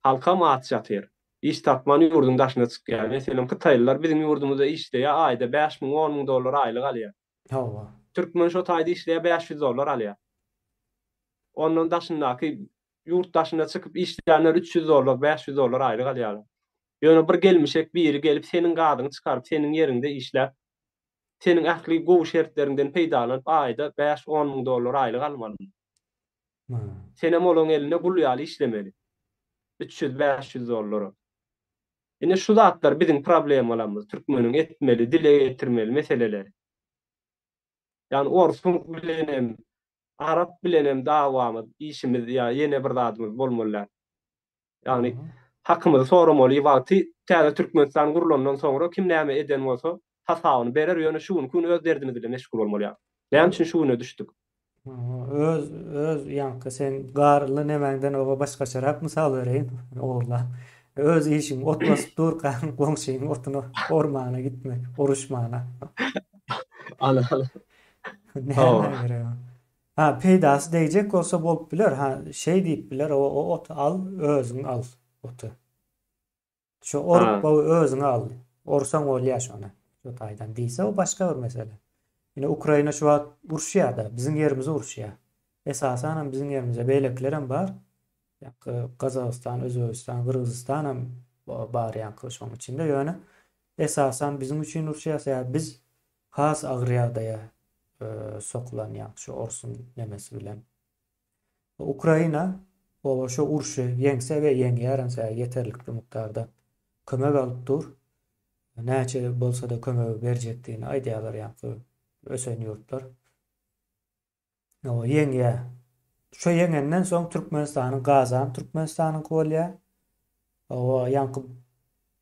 Halkam aç ýatyr. Iş tapman ýurduň daşyna çykýar. Meselem, hytaýlylar biziň ýurdumyzda işleýär, aýda 5000, 10 000 dollar aýlyk alýar. Hawa. Türkmen şo taýda işleýär, 500 dollar alýar. Ondan daşyndaky ýurt daşyna çykyp işleýänler 300 dollar, 500 dollar aýlyk alýarlar. Ýöne bir gelmişek biri gelip seniň gazyňy çykaryp, seniň ýeriňde işläp, seniň ähli gowy şertleriňden peýdalanyp aýda 5-10 müň dollar aýlyk almaly. Senem olaň elinde gul ýaly işlemeli. 300-500 dollara. Ine şu zatlar biziň problemalarymyz, türkmeniň etmeli, dile getirmeli meseleleri. Ýagny orsuň bilenem, arap bilenem dawamyz, işimiz ýa ýene bir zadymyz bolmaly däl. Ýagny hakymyzy soramaly wagty täze Türkmenistan gurlandan soňra kim näme eden bolsa hasabyny berer ýöne şu günki gün öz derdimiz bilen meşgul bolmaly ýa. Näme üçin şu güne düşdük? Öz öz ýaňky sen garly nemäňden oba başgaçarak mysal bereýin ogurlap. Öz işiň ot basyp durkaň goňşyň otuny ormana gitmek, oruşmana. Ana ana. Näme gerek? Ha peýdasy degjek bolsa bolup biler ha şeý diýip biler o o oty al özüň al oty. Şo orup gowy özüň al. Orsaň bolýar şony. Şo taýdan diýse o başga bir mesele. Ine Ukraina şu wagt uruşýar-da, biziň ýerimize uruşýar. Esasanam biziň ýerimize beýlekilerem bar. Ýaňky Gazagystan, Özbegistan, Gyrgyzystanam bar ýaňky şoň içinde ýöne esasan biziň üçin uruşýar sebäbi biz Has agyr ýagdaýa sokulan ýaňky şu orsuň nemesi bilen. Ukraina oba şu urşy ýeňse we ýeňýärem sebäbi ýeterlikli mukdarda kömek alyp dur. Näçe bolsa-da kömegi berjekdigini aýdýarlar ýaňky ösen ýurtlar. Ýeňýär. Şo ýeňenden soň Türkmenistanyň gazam Türkmenistanyňky bolýar. Owa, ýaňky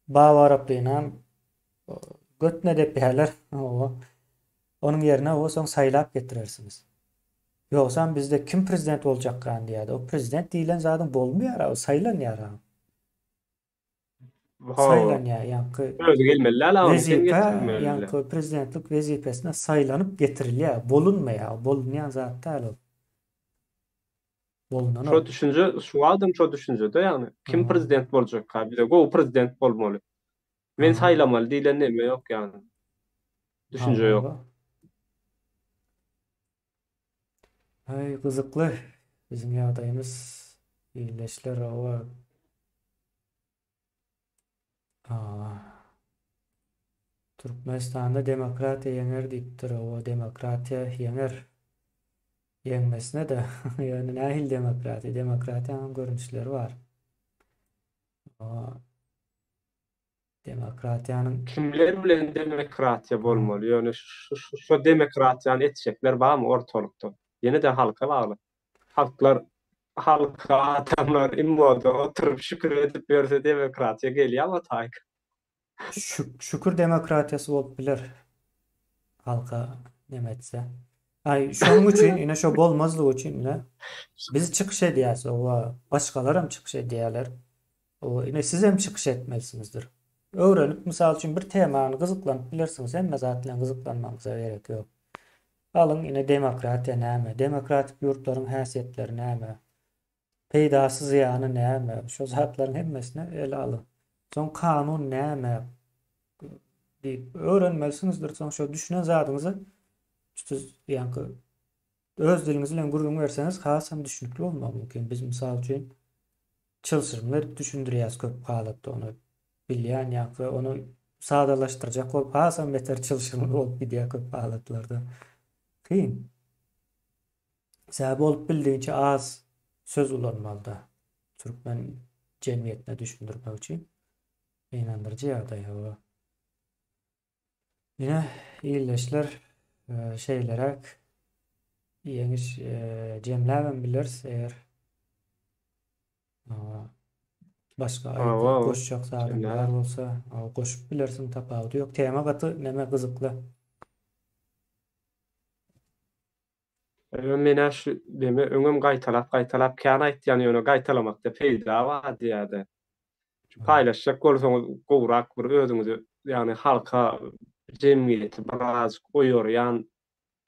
Babarapynam götüne depýärler. Owa. Onuň ýerine owa soň saýlap getirersiňiz. Ýogsam bizde kim prezident boljakkan diýýärdi. O prezident diýlen zadyň bolmaýar, o saýlanýar. Saýlanýar ýaňky. Özi gelmeli däl ony sen getirmeli. Ýaňky prezidentlik wezipesine saýlanyp getirilýär, bolunmaýar, bolunýan zat däl ol. Bolunanok. Şo düşünje, şu wagtam şo düşünjede ýagny kim prezident boljakka bize gowy prezident bolmaly. Men saýlamaly diýlen neme ýok ýagny. Düşünje ýok. Aý gyzykly biziň ýagdaýymyz ildeşler owa. Türkmenistanda demokratiýa ýeňer diýipdir owa demokratiýa ýeňer. Ýeňmesine-de ýöne nähili demokratiýa demokratiýanyň görnüşleri bar. Owa. Demokratiýanyň. Kimler bilen demokratiýa bolmaly? Ýöne şo demokratiýany etjekler barmy ortalykda? Ýene-de halka bagly. Halklar halka adamlar immoda oturyp şükür edip ýörse demokratiýa gelýärmi o taýyk? Şükür demokratiýasy bolup biler. Halka neme etse. Aý şonuň üçin ine şo bolmazlygy üçin ine biz çykyş edýäs owa başgalaram çykyş edýärler. Owa, ine sizem çykyş etmelisiňizdir. Öwrenip, mysal üçin, bir temany gyzyklanyp bilersiňiz, hemme zat bilen gyzyklanmagyňyza gerek ýok. Alyň, ine demokratiýa näme, demokratik ýurtlaryň häsiýetleri näme, peýdasy, zyýany näme, şo zatlaryň hemmesini ele alyň. Soň kanun näme diýip öwrenmelisiňizdir, soň şo düşünen zadyňyzy ýaňky öz diliňiz bilen gürrüň berseňiz hasam düşnükli bolmagy mümkin. Biz mysal üçin çylşyrymly edip düşündirýäs köp halatda ony bilýän ýa-da ony sadalaşdyrjak bolup hasam beter çylşyrymly bolup gidýär köp halatlarda. Kyn. Sebäbi bolup bildigiçe az söz ulanmalyda türkmen jemgyýetine düşündirmek üçin. Gynandyryjy ýagdaý hawa. Ine, ildeşler, şeýleräk ýeňiş jemläbem bileris, eger başga aýdyp goşjak zadyň bar bolsa, goşup bilersiň, tapawudy ýok. Tema gaty neme gyzykly. Menä şu neme öňem gaýtalap gaýtalap kän aýtýan ýöne gaýtalamakda peýda bar diýýärde. Şu paýlaşjak bolsaňyz gowrak bir özüňizi ýagny halka jemgyýeti birazjyk oýarýan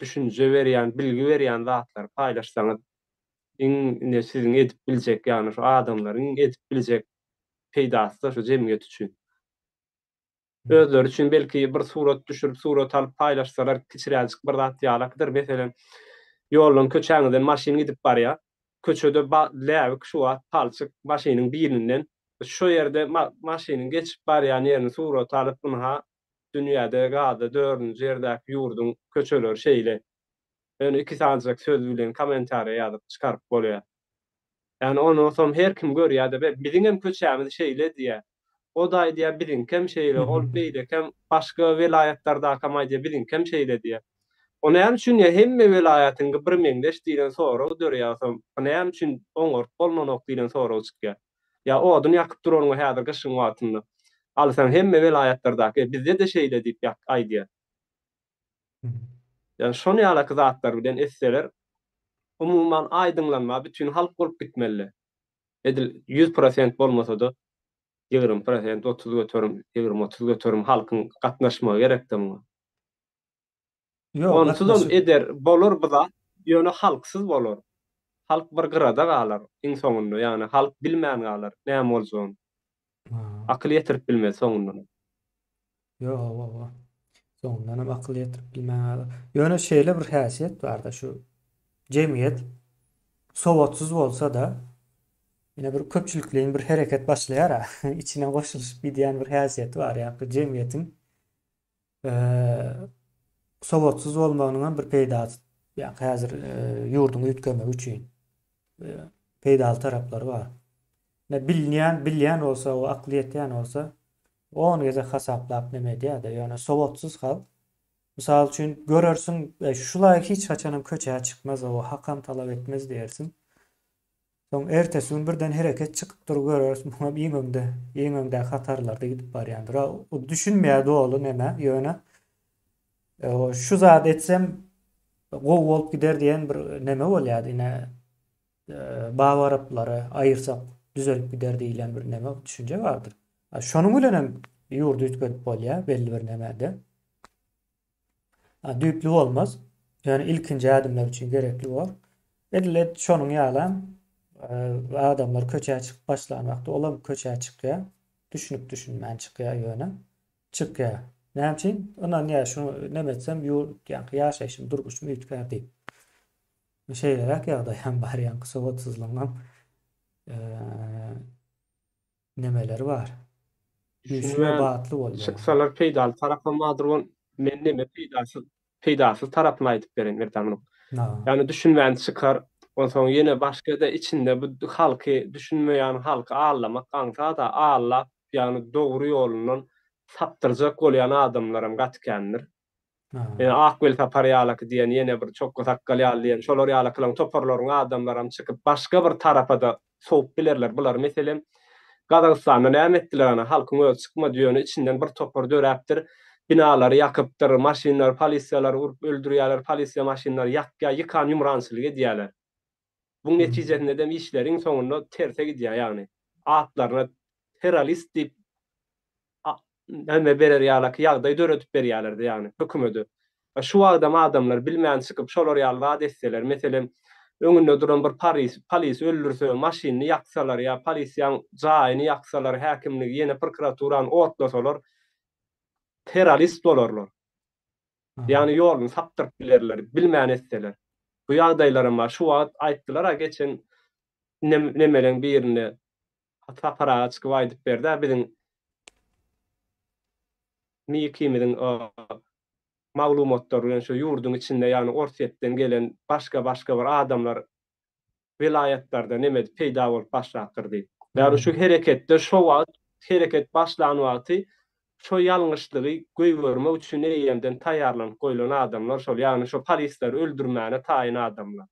düşünje berýän bilgi berýän zatlary paýlaşsaňyz iň ine siziň edip biljek ýagny şu adamlaryň edip biljek. peýdasy-da şu jemgyýet üçin. Özleri üçin belki bir surat düşürip, surat alyp paýlaşsalar kiçiräjik bir zat ýalakydyr. Meselem, ýoldan köçäňizden maşyn gidip barýar. Köçede läbik şu wagt palçyk maşynyň bilinden. Şo ýerde maşynyň geçip barýan ýerini surata alyp, ynha, dünýäde gazda dördünji ýerdäki ýurduň köçeleri şeýle. Ýöne iki sanyjak söz bilen kommentariýa ýazyp çykaryp bolýar. Ýagny ondan soň her kim görýär-de, be, biziňem köçämiz şeýle diýýär. O-da aýdýar, biziňkem şeýle, ol beýlekem, başga welaýatlardakam aýdýar, biziňkem şeýle diýýär. O näme üçin diýýär, hemme welaýatyňky birmeňzeş diýlen sorag döreýär soň. Bu näme üçin oňaryp bolnanok diýlen sorag çykýar. Ýa odun ýakyp duranyňy häzir gyşyň wagtynda alsaň hemme welaýatlardaky, bizde-de şeýle diýip aýdýar. Ýagny şon ýalaky zatlar bilen etseler, umuman aýdyňlanma bütin halk bolup gitmeli. Edil 100% bolmasa-da, 20%, 30 göterim, 20-30 göterim halkyň gatnaşmagy gerekdi muňa. Ýok, Onsuzam gatnaşyp. eder, bolar bu zat, ýöne halksyz bolar. Halk bir gyrada galar iň soňunda, ýagny halk bilmän galar näme boljagyny. Akyl ýetirip bilmez soňundan. Ýok, hawa, hawa. Soňundanam akyl ýetirip bilmän galar. Ýöne şeýle bir häsiýet bar-da, şu jemgyýet sowatsyz bolsa-da, ine bir köpçülikleýin bir hereket başlaýar-a, içine goşulyşyp gidýän bir häsiýeti bar, ýa-da jemgyýetiň sowatsyz bolmagynyň hem bir peýdasy, ýa häzir ýurduň üýtgemegi üçin peýdaly taraplary bar. Ne bilýän, bilýän bolsa, o akly ýetýän bolsa, on gezek hasaplap neme edýär-de, ýöne sowatsyz halk, mysal üçin, görersiň, e, şulaý hiç haçanam köçä çykmaz, o hakam talap etmez diýersiň. Soň ertesi gün birden hereket çykypdyr, göreris, muňam iň öňde, iň öňdäki hatarlarda gidip barýandyr. O düşünmeýär doly nämä, ýöne e, şu zat etsem gowy bolup gider diýen bir neme bolýar, ine e, babaraplary aýyrsak düzelip gider diýlen bir neme düşünje bardyr. Şonuň bilen hem ýurdy üýtgedip bolýar belli bir nemede. Düýpli bolmaz. Ýöne ilkinji ädimler üçin gerekli bor. Edil et şonuň ýalam adamlar köçä çykyp başlan wagty olam köçä çykýar. Düşünip düşünmän çykýar ýöne. Çykýar. Näme üçin? Ynanýar şu neme etsem ýurt ýaňky ýaşaýşym durmuşym üýtgär diýip. Şeýleräk ýagdaý hem bar ýaňky sowatsyzlygyňam nemeleri bar. Güýçli we Düşünmän batly bolýar. çyksalar peýdaly tarapam bardyr ol men neme peýdasyz peýdasyz tarapyny aýdyp bereýin Merdan munuň. Ýagny düşünmän çykar onsoň ýene başga-da içinde bu halky düşünmeýän halky aldamak aňsat-a aldap ýagny dogry ýolundan sapdyrjak bolýan adamlaram gaty kändir. Ýene Ak Welsapar ýalaky diýen ýene bir çokga sakgal ýaly diýen şolar ýalakylaryň toparlaryň adamlaram çykyp başga bir tarapa-da sowup bilerler. Bular meselem Gazagystanda näme etdiler ana halkyň özi çykmady ýöne içinden bir topar döräpdir binalary ýakypdyr maşynlary polisiýalary urup öldürýärler polisiýa maşynlary ýakýar ýykan ýumrançylyk edýärler. Buň netijesindedem işleri iň soňunda terse gidýär ýagny atlaryna terrorist diýip Näme berer ýalaky ýagdaý döredip berýälerdi ýagny hökümede. Şu wagtam adamlar bilmän çykyp şolar ýaly zat etseler, meselem, öňünde duran bir paris polisi öldürse, maşynyny ýaksalar ýa polisiýaň jaýyny ýaksalar, häkimligi ýene prokuraturany otlasalar terrorist bolarlar. Ýagny ýoluny sapdyryp bilerler, bilmän etseler. Bu ýagdaýlaram bar. Şu wagt aýtdylar-a geçen nemeleň birinde Sapar aga çykyp aýdyp berdi-ä biziň MİK-imiziň maglumatlary bilen şu ýurduň içinde ýagny Orsýetden gelen başga-başga bir adamlar welaýatlarda neme edip peýda bolup başlapdyr diýip. Ýagny şu hereketde şo wagt hereket başlan wagty şo ýalňyşlygy goýbermek üçin eýýämden taýýarlanyp goýlan adamlar şol ýagny şo polisleri öldürmäne taýyn adamlar.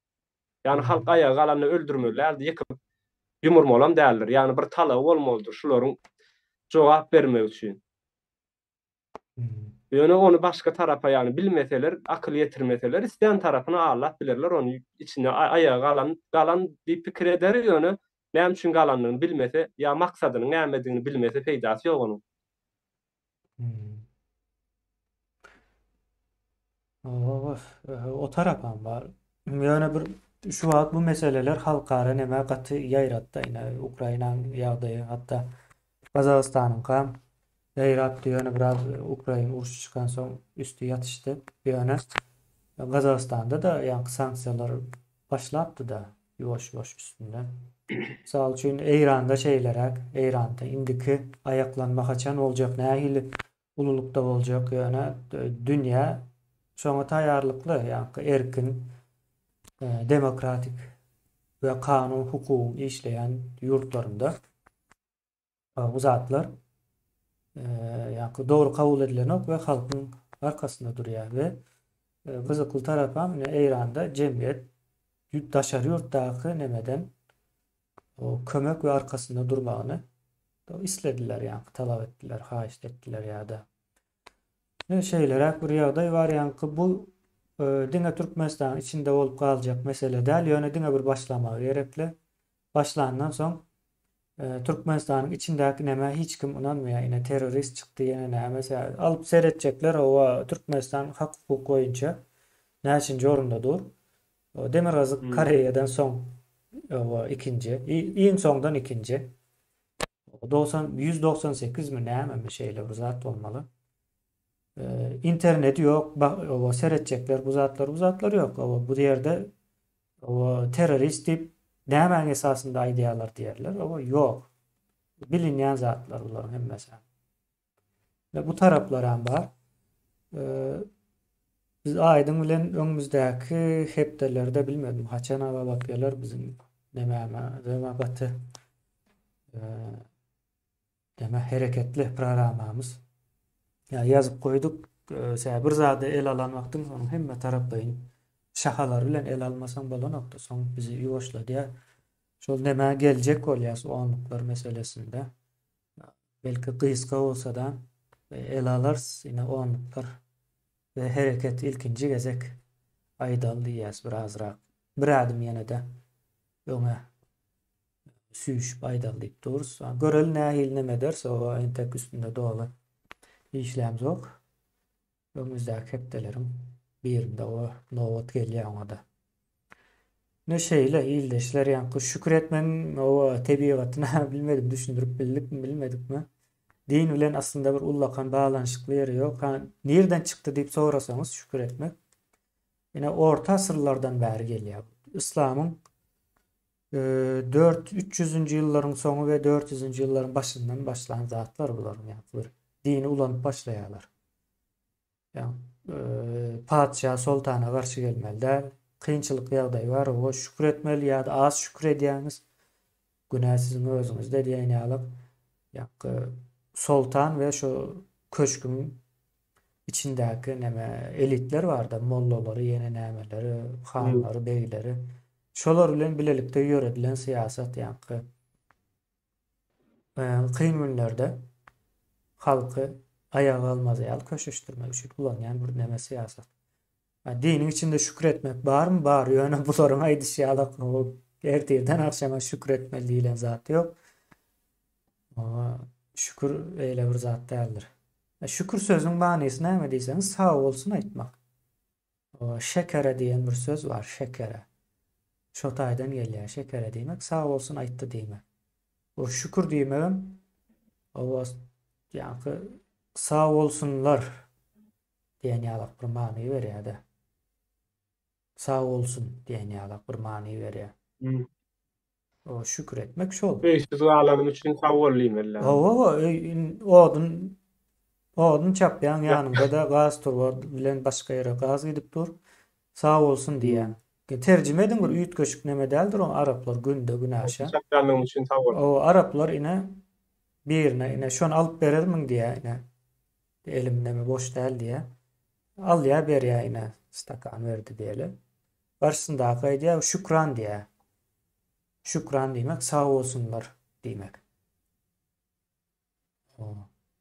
Ýagny halk aýaga galanda öldürmeli däldi, ýykyp ýumurmalam däldir. Ýagny bir talaby bolmalydyr şularyň jogap bermegi üçin. Ýöne ony başga tarapa ýagny bilmeseler, akyl ýetirmeseler islän tarapyna aldap bilerler ony içinde aýaga galan galan diýip pikir eder ýöne näme üçin galandygyny bilmese ýa maksadynyň nämedigini bilmese peýdasy ýok onuň. O tarapam bar. Ýöne bir şu wagt bu meseleler halkara neme gaty ýaýratdy ine Ukrainanyň ýagdaýy hatda. Gazagystanyňkam ýaýrapdy, ýöne biraz Ukraina urşy çykansoň üsti ýatyşdy. Ýöne Gazagystanda-da ýaňky sanksiýalar başlapdy-da ýuwaş-ýuwaş üstünden. Mysal üçin, Eýranda şeýleräk, Eýranda indiki aýaklanma haçan boljak, nähili ululykda boljak, ýöne dünýä şoňa taýýarlykly, ýaňky erkin, demokratik we kanun hukugyň işleýän ýurtlarynda bu zatlar ýaňky dogry kabul edilenok we halkyň arkasynda durýar we gyzykly tarapam ine Eýranda jemgyýet daşary ýurtdaky nemeden kömek we arkasynda durmagyny islediler ýaňky talap etdiler, haýyşt etdiler ýa-da. Ine şeýleräk bir ýagdaý bar ýaňky bu diňe Türkmenistanyň içinde bolup galjak mesele däl, ýöne diňe bir başlamagy gerekli. Başlandan soň Türkmenistanyň içindäki nämä hiç kim ynanmaýar, ine terrorist çykdy ýene näme alyp seretjekler owa Türkmenistan hak hukuk boýunça näçinji orunda dur. Demirgazyk Koreýadan soň owa ikinji, iň soňdan ikinji. 90 198 mi nämemi şeýle bir zat bolmaly. Interneti ýok, owa seretjekler bu zatlar, bu zatlar ýok. Owa bu ýerde owa terrorist diýip nämäň esasynda aýdýarlar diýerler. Owa ýok. Bilinýän zatlar bularyň hemmesi. Ve bu taraplaram bar. Biz Aýdyň bilen öňümizdäki hepdelerde bilmedim haçan gabat geler biziň nemäme zema gaty deme hereketli programmamyz. Ýa ýazyp goýduk. Sebäbi bir zady el alan wagtyň onuň hemme taraplaýyn şahalary bilen el almasaň bolanokda soň bizi ýuwaşladýar. Şol nämä geljek bolýas onluklar meselesinde. Belki gysga bolsada ele alarys ine onluklar we hereket ilkinji gezek aýdaly diýýäs bir azrak bir ädim ýenede öňe süýşüp aýdaly diýip durus. Göreli nähili neme ederis oba entek üstünde doly işlämzok. Öňümizdäki hepdeleriň birinde o nobat gelýär oňa-da. Ine şeýle ildeşler ýaňky şükür etmegiň o tebigatyna bilmedim düşündirip bildikmi bilmedikmi. Din bilen aslynda bir ullakan baglanyşykly ýeri ýok. Ha nirden çykdy diýip sorasaňyz şükür etmek. Ine orta asyrlardan bäri gelýär. Yslamyň 4 300-nji ýyllaryň soňy we 400-nji ýyllaryň başyndan başlan zatlar bularyň ýaňky bir dini ulanyp başlaýarlar. Ýa patyşa, soltana garşy gelmeli däl. Kynçylyk ýagdaýy bar, oňa şükür etmeli ýa-da az şükür edýäňiz. Günä siziň özüňizde diýen ýaly. Ýa soltan we şu köşgüň içindäki näme elitler barda, mollalary, ýene nämeleri, hanlary, begleri. Şolar bilen bilelikde ýöredilen syýasat ýaňky kyn günlerde halky aýaga galmaz ýaly köşeşdirmek üçin ulanýan bir neme syýasat. Diniň içinde şükür etmek barmy? Bar. Ýöne bularyň aýdyşy ýaly ertirden agşama şükür etmeli diýlen zat ýok. Şükür eýle bir zat däldir. Şükür sözüniň manysy näme diýseňiz, sag bolsun aýtmak. Şekere diýen bir söz bar, şekere. Şo taýdan gelýär. Şekere diýmek sag bolsun aýtdy diýmek. O şükür diýmegem o ýaňky sag bolsunlar diýen ýalak bir many berýär-de. Sag bolsun diýen ýalak bir many berýär. Hmm. O şükür etmek şol. Öýsüz galanym üçin sag bol diýmeli. Hawa, hawa, öý odun odun çapýaň ýanyňda-da gaz turba bilen başga ýere gaz gidip dur. Sag bolsun diýýäň. Terjime ediň bir üýtgeşik neme däldir o araplar günde günaşa. Odun çapýanlygym üçin sag bol. Hawa, araplar ine birine ine şony alyp berermiň diýýär ine. Elim neme boş däl diýýär. Alýar berýär ine stakan berdi diýeli. Garşysyndaky aýdýar, Şükran diýýär. Şükran diýmek sag bolsunlar diýmek.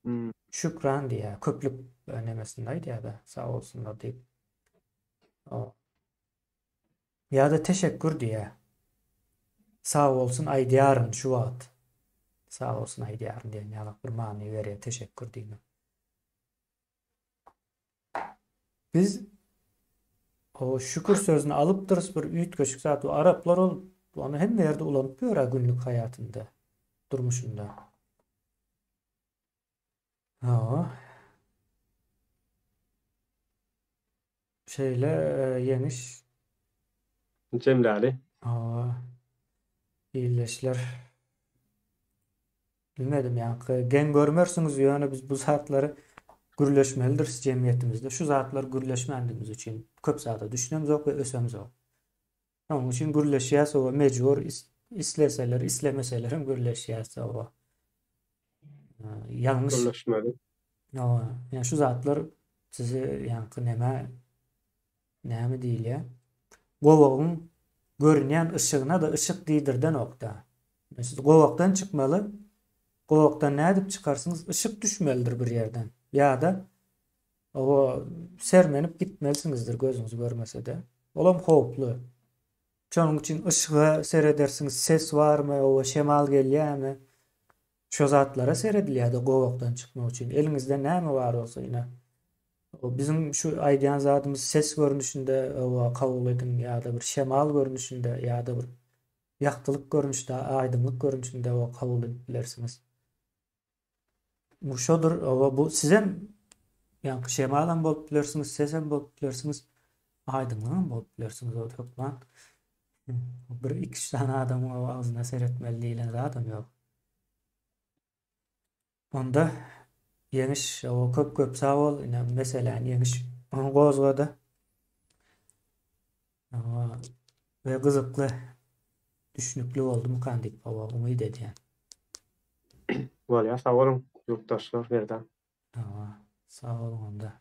Hmm. Şükran diýýär. Köplük nemesinde aýdýar-da, sag bolsunlar diýip. Ýa-da teşekkür diýýär. Sag bolsun aýdýaryn şu wagt. Sag bolsun aýdýaryn diýen ýaly bir many berýär teşekkür diýmek. Biz o şükür sözüni alypdyrys bir üýtgeşik zat. Bu araplar ol ony hemme ýerde ulanyp ýör günlük haýatynda, durmuşynda. Hawa. Şeýle ýeňiş. Jemläli. Hawa. Ildeşler. Bilmedim ýaňky geň görmersiňiz ýöne biz bu zatlary gürleşmelidiris jemgyýetimizde. Şu zatlar gürleşmändigimiz üçin köp zada düşünemzok we ösemzok. Şonuň üçin gürleşýäs oba mejbur isleseler islemeseler hem gürleşýäs oba. Ýalňyş. Gürleşmeli. Oba, ýa şu zatlar sizi ýaňky näme näme diýilýär? Gowagyň görünýän yşygyna-da yşyk diýdirdenok-da. Siz gowakdan çykmaly. Gowakdan nädip çykarsyňyz? Yşyk düşmelidir bir ýerden. Ýa-da Oba sermenip gitmelisiňizdir gözüňiz görmese-de. Olam howply. Şonuň üçin yşyga seredersiňiz, ses barmy, oba şemal gelýärmi? Şo zatlara seredilýär-de gowakdan çykmak üçin. Eliňizde näme bar bolsa ine. Biziň şu aýdýan zadymyz ses görnüşinde oba kabul ediň ýa-da bir şemal görnüşinde ýa-da bir ýagtylyk görnüşde, aýdyňlyk görnüşinde oba kabul edip bilersiňiz. Bu şodur, oba bu sizem ýaňky şemalam bolup bilersiňiz, sesem bolup bilersiňiz, aýdyňlygam bolup bilersiňiz o hökman. Bir iki üç sany adamyň o agzyna seretmeli diýlen zadam ýok. Onda ýeňiş o köp köp sag bol, ine meseläni ýeňiş gozgady. We gyzykly, düşnükli boldumykan diýip hawa umyt edýän. Bolýar sag boluň ýurtdaşlar Merdan. Hawa sag boluň onda.